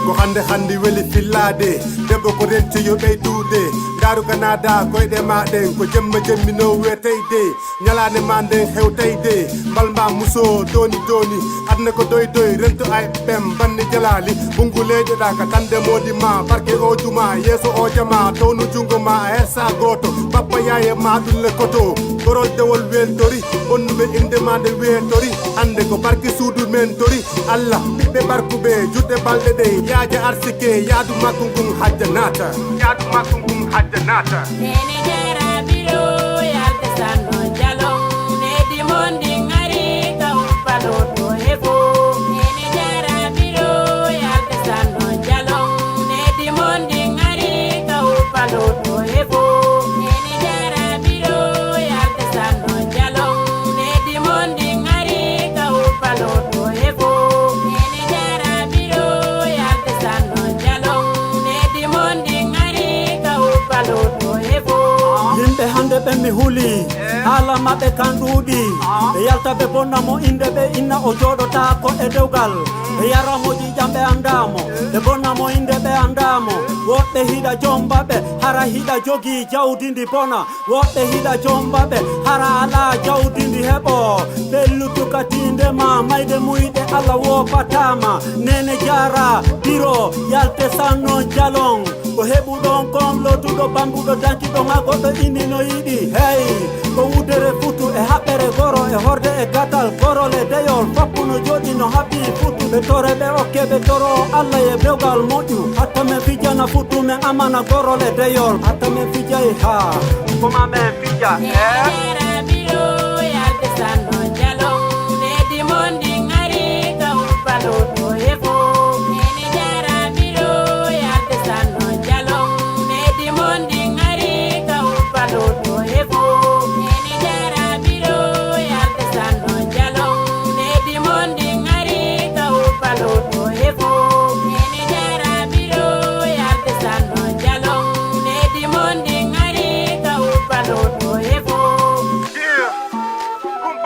Ko hannde hannde weli fillaade. Debbo ko renti yo ɓeydude. Ndaaru ka naada koyɗe ma ɗen ko jemma jemmi no weteyde. Ñalaande ma nden hewtayde. Mbal ma muso doni doni. Aduna ko doy doy rento ay ɓem banni jalaali. Bungu leyɗoɗa ka tande moodi ma barke o juma yeeso o jama townu jungo ma a hersa gooto. Bappa yaaye ma ɗulle koto. Gorol dewol weltori. Bonnuɓe innde ma nde weetori. Hannde ko barke suudu men tori. Allah ɓiɓɓe barkuɓe juɗɗe balɗe ɗe yaaja arsike yaadu makko ngun hajja naata. Yaadu makko ngun hajja naata. Nene jara biro yalta sanno jalon. Nedi mondi ngari ka huppaloto hefo. Nene jara biro yalta sanno jalon. Nedi mondi ngari ka huppaloto hefo. Nene jara biro yalta sanno jalon. Nedi mondi ngari ka huppaloto hefo. Nene jara biro yalta sanno jalon. Nedi mondi ngari ka huppaloto hefo. Yimɓe hannde ɓen mi huli. Haala maɓɓe kan ɗuuɗi. Ɓe yalta ɓe bonna mo innde ɓe inna o jooɗotaako e dewgal. Ɓe yara mo ƴiiƴam ɓe anndaa mo. Ɓe bonna mo innde ɓe anndaa mo. Woɗɓe hiɗa jomba ɓe hara hiɗa jogii jawdi ndi bona. Woɗɓe hiɗa jomba ɓe hara alaa jawdi ndi heɓo. Pellutu ka tiinde ma mayde muyɗe Allah woopataama. Nene jaara biro yalte sanno jalon. Ko heɓuɗon kon lootuɗo bambuɗo dankiɗo ma goɗɗo inni no yiɗi hey. Ko wudere futu e haɓɓere goro e horde e gatal gorol e deyol foppu no jooɗi no haɓɓi futu ɓe tore ɓe okke ɓe toro Allah e dewgal moƴƴu hatta men fijana futu men amana gorol e deyol hatta men fijay ha koma men fija e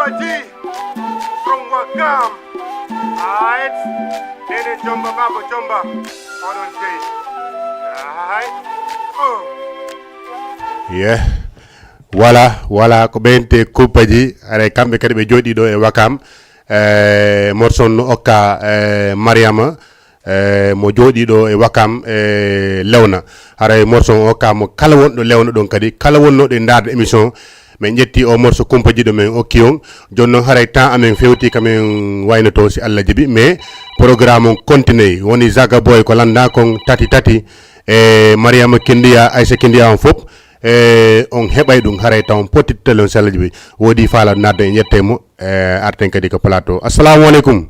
Kumpaji from Wakam. Aight. Nene jomba baba jomba. Onon dey. Aight. Oh. Yeah. Voilà, voilà, ko ɓeynte kumpaji. Haray kamɓe kadi ɓe jooɗi ɗo e Wakam. E morson no okka e Mariama. E mo jooɗi ɗo e Wakam e lewna. Haray morson o okka mo kala wonɗo lewna ɗon kadi kala wonnoɗo e ndaarde émission. Ɓe ƴetti o morso kumpaji ɗo men okki on. Jooni noon haray temps amen fewti ka men waynoto si Allah jaɓi. Mais programme on continue. Woni Zaga Boy ko lannda kon tati tati. E Mariama Kindiya, Aissa Kindiya on fof. E on heɓay ɗum haray taw on pottittale on si Allah jaɓi. Woodi faala naatde en ƴette mo. E arten kadi ko plateau. Assalamu aleykum.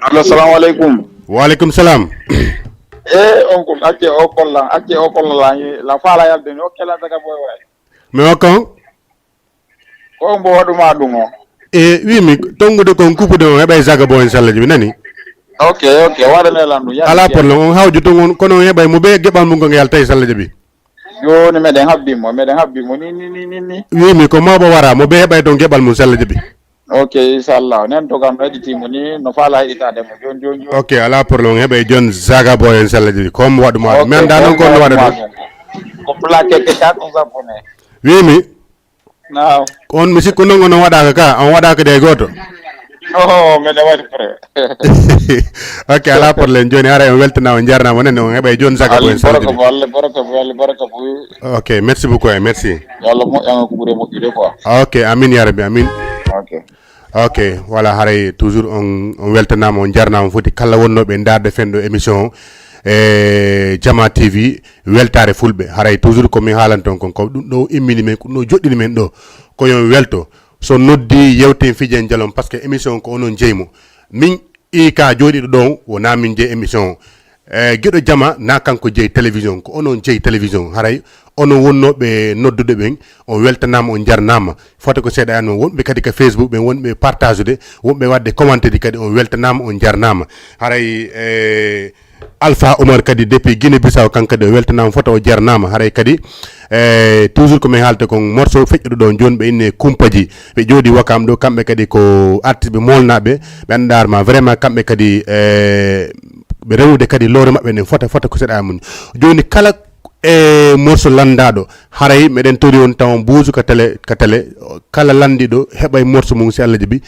Allo, salamu aleykum. Wa aleykum salam. E on kon acce o kollan, acce o kollan la, la faala yalde ni o kela daga boy way. Mais o kon? Ko on bo waɗuma ɗum o. E wimi tongude kon kupude on heɓay Zaga Boy en sallaji mi nani. Ok, ok, waɗane lan ɗum. Ala problème, on hawju ton on, kono on heɓay mo be geɓal mum ko ngal tawi sallaji bi. Jooni meɗen haɓɓi mo, meɗen haɓɓi mo ni, ni, ni, ni, ni. Wimi ko mawɓe wara, mo be heɓay ton geɓal mum sallaji bi. Ok, inchallah. Nen to kam heɗiti mo ni, no faala heɗitade mo. Jooni, jooni, jooni. Ok, ala problème, on heɓay John Zaga Boy en sallaji bi. Comme waɗuma. Ok, mi annda noon ko on waɗa ɗum. Ko plaqué ke quatre, on japonais. Wimi. Naam. Ko on mi sikku noon, on waɗaaka ka, on waɗaaka de gooto. Oh, mbeɗa waɗi prêt. Ok, ala problème. Jooni haray on weltanaama, on njarnaama, nene on heɓay jooni Zaga Boy en sallaji bi. Baraka bo, Allah baraka bo, Allah baraka bo. Ok, merci beaucoup, eh, merci. Yo Allah moƴƴan ko ɓuri moƴƴude quoi. Ok, amin ya rabbi, amin. Ok. Ok, voilà, haray toujours on, on weltanaama, on njarnaama foti kala wonnooɓe e ndaarde fenɗo émission o e Jama T V, weltaare fulɓe. Haray toujours ko mi haalanton kon, ko ɗum ɗo immini men, ko ɗum ɗo joɗɗini men ɗo. Ko yon welto. So noddi, yewten, fijen, jalon, parce que émission ko onon jeyi mo. Min, I K jooɗiiɗo ɗon, wonaa min jeyi émission o. E, giɗo jama, na kanko jeyi télévision, ko onon jeyi télévision. Haray onon wonnooɓe noddude ɓen, on weltanaama, on njarnaama. Fota ko seeɗa an, wonɓe kadi ka Facebook ɓen, wonɓe partage'ude, wonɓe waɗde commenter kadi, on weltanaama, on njarnaama. Haray, e, Alpha Omar kadi depuis Guinée Bissau, kanko kadi o weltanaama, fota o jarnaama. Haray kadi, e, toujours ko min haalta kon morceau feƴƴuɗo ɗon jooni ɓe inne Kumpaji. Ɓe jooɗi Wakam ɗo, kamɓe kadi ko artiste ɓe molnaɓe, ɓe anndarma vraiment kamɓe kadi, e, ɓe rewude kadi lowre maɓɓe nden fota, fota ko seeɗa mun. Jooni kala, e, morceau lanndaɗo, haray meɗen tori on tawa on buusu ka télé, ka télé, kala lanndiɗo heɓay morceau mum si Allah jaɓi,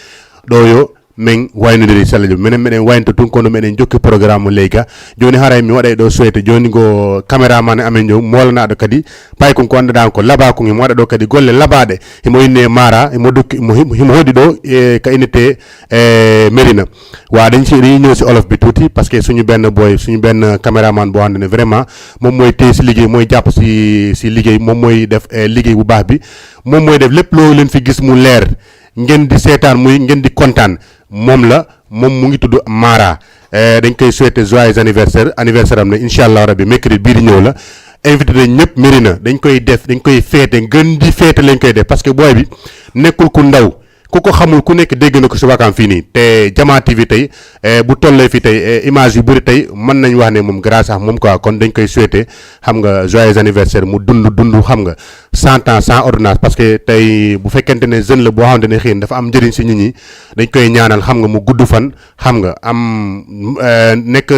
ɗo yo min waynodiri sallajo. Minen meɗen waynto tun, kono meɗen jokki programme o leyga. Jooni haray mi waɗay ɗo souhaité. Jooni ko caméraman amen jo, molanaɗo kadi. Pay kon ko anndaɗa ko laba kon, himo waɗa ɗo kadi golle labaɗe. Himo inne Mara, himo dukki, himo, himo, himo hoɗi ɗo, e, ka inete, e, Merina. Wa, dañ ci réunion si olof bi tuuti, parce que suñu benn boy, suñu benn caméraman boo xamante ne vraiment, moom mooy téye si liggéey, mooy jàpp si, si liggéey, moom mooy def, e, liggéey bu baax bi. Moom mooy def lépp loo leen fi gis mu leer. Ngeen di seetaan muy, ngeen di kontaan, moom la, moom mu ngi tudd Mara. Eh, dañ koy souhaiter joyeux anniversaire, anniversaire am na, incha allah rabbi, mercredi bii di ñëw la. Invité nañ ñëpp, Mérina, dañ koy def, dañ koy féete, ngeen di féete lañ koy def, parce que booy bi nekkul ku ndaw, ku ko xamul ku nekk dégg na ko si Wakaam fii nii. Te Jama T V tey, eh, bu tollee fii tey, eh, image yu bëri tey, mën nañ wax ne moom grâce à moom quoi. Kon dañ koy souhaiter, xam nga, joyeux anniversaire, mu dund, dund, xam nga, cent ans sans ordonnance, parce que tey bu fekkente ne jeune la boo xamante ne xëy na dafa am njëriñ si nit ñi, dañ koy ñaanal, xam nga, mu gudd fan, xam nga, am, euh, nekk,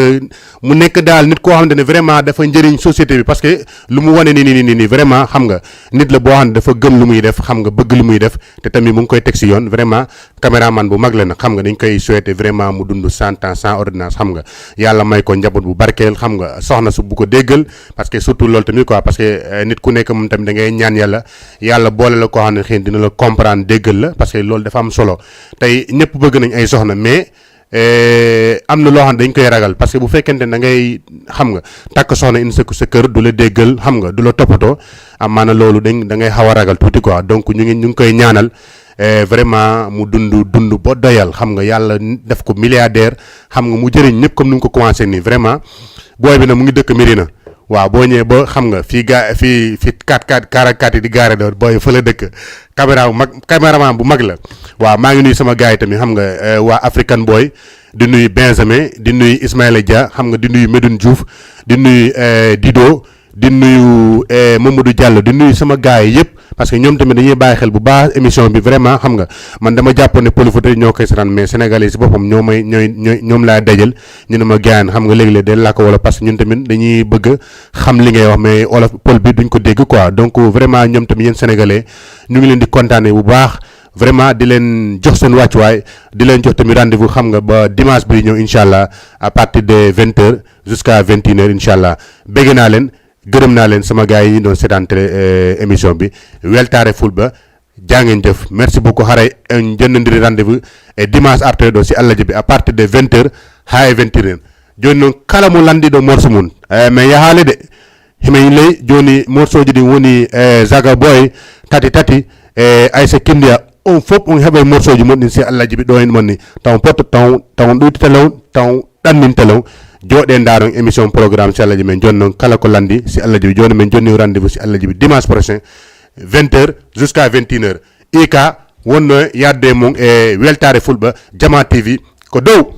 mu nekk daal nit koo xamante ne vraiment dafa njëriñ société bi, parce que lu mu wane ni, ni, ni, ni, vraiment, xam nga, nit la boo xam ne dafa gëm lu muy def, xam nga, bëgg lu muy def, te tamit mu ngi koy teg si yoon, vraiment, caméraman bu mag la nag, xam nga, dañ koy souhaiter vraiment mu dund cent ans sans ordonnance, xam nga, yàlla may ko njaboot bu barkeel, xam nga, soxna su bu ko déggal, parce que surtout loolu tamit quoi, parce que, euh, nit ku nekk moom tamit da ngay ñaan yàlla, yàlla boole la koo xam ne xëy na dina la comprendre, déggal la, parce que loolu dafa am solo. Tey ñëpp bëgg nañ ay soxna, mais, euh, am na loo xam ne dañ koy ragal, parce que bu fekkente ne da ngay, xam nga, takk soxna indi sa, sa kër, du la déggal, xam nga, du la toppatoo, amaana loolu dañ, da ngay xaw a ragal tuuti quoi. Donc ñu ngi, ñu ngi koy ñaanal, eh, vraiment mu dund, dund ba doyal, xam nga, yàlla def ko milliardaire, xam nga, mu jëriñ ñëpp comme ni mu ko commencé nii. Vraiment, booy bi nag mu ngi dëkk Mérina. Waaw, boo ñëwee ba, xam nga, fii gaa, fii, fii quatre quatre, quarante-quatre yi di gaare doon, booy fa la dëkk. Caméra bu mag, caméraman bu mag la. Waaw, maa ngi nuyu sama gars yi tamit, xam nga, eh, waa African Boy, di nuyu Benjamin, di nuyu Ismaïla Dia, xam nga, di nuyu Medoune Diouf, di nuyu, eh, Dido, di nuyu, eh, Mamadou Diallo, di nuyu sama gars yi yëpp, parce que ñoom tamit dañuy bàyyi xel bu baax émission bi, vraiment, xam nga, man dama jàppoon ne Pël Fuuta ñoo koy seetaan, mais Sénégalais yi si boppam ñoo may, ñooy, ñooy, ñoom laa dajal, ñu ne ma, gars, xam nga, léeg-léeg day làkk wala, parce que ñun tamit dañuy bëgg xam li ngay wax, mais wolof pël bi duñ ko dégg quoi. Donc vraiment, ñoom tamit, yéen Sénégalais, ñu ngi leen di kontaane bu baax, vraiment, di leen jox seen wàccuwaay, di leen jox tamit rendez-vous, xam nga, ba dimanche bi ñëw, incha allah, à partir de vingt heures jusqu'à vingt et une heures, incha allah. Bégg naa leen. Gërëm naa leen sama gars yi doon seetaan télé émission bi, Weltaare Fulɓe. Jaa ngeen jëf, merci beaucoup. Haray en jonnondiri rendez-vous e dimanche artoyɗo si Allah jaɓi, à partir de vingt heures haa e vingt et une heures. Jooni noon, kala mo lanndiiɗo morso mum, e men yahaali de, himen ley. Jooni morsoji ɗin woni e Zaga Boy, tati tati, e Aïssa Kindia. On fof on heɓay morsoji mon ɗin si Allah jaɓi, ɗo en monni. Taw potto taw taw ɗuytita law taw ɗanninta law. Jooɗe ndaaron émission programme si Allah jaɓi. Men jooni noon, kala ko lanndi si Allah jaɓi. Jooni men jonni rendez-vous si Allah jaɓi dimanche prochain, vingt heures jusqu'à vingt et une heures. Ika wonno yaadde mum e Weltaare Fulɓe, Jama T V ko dow.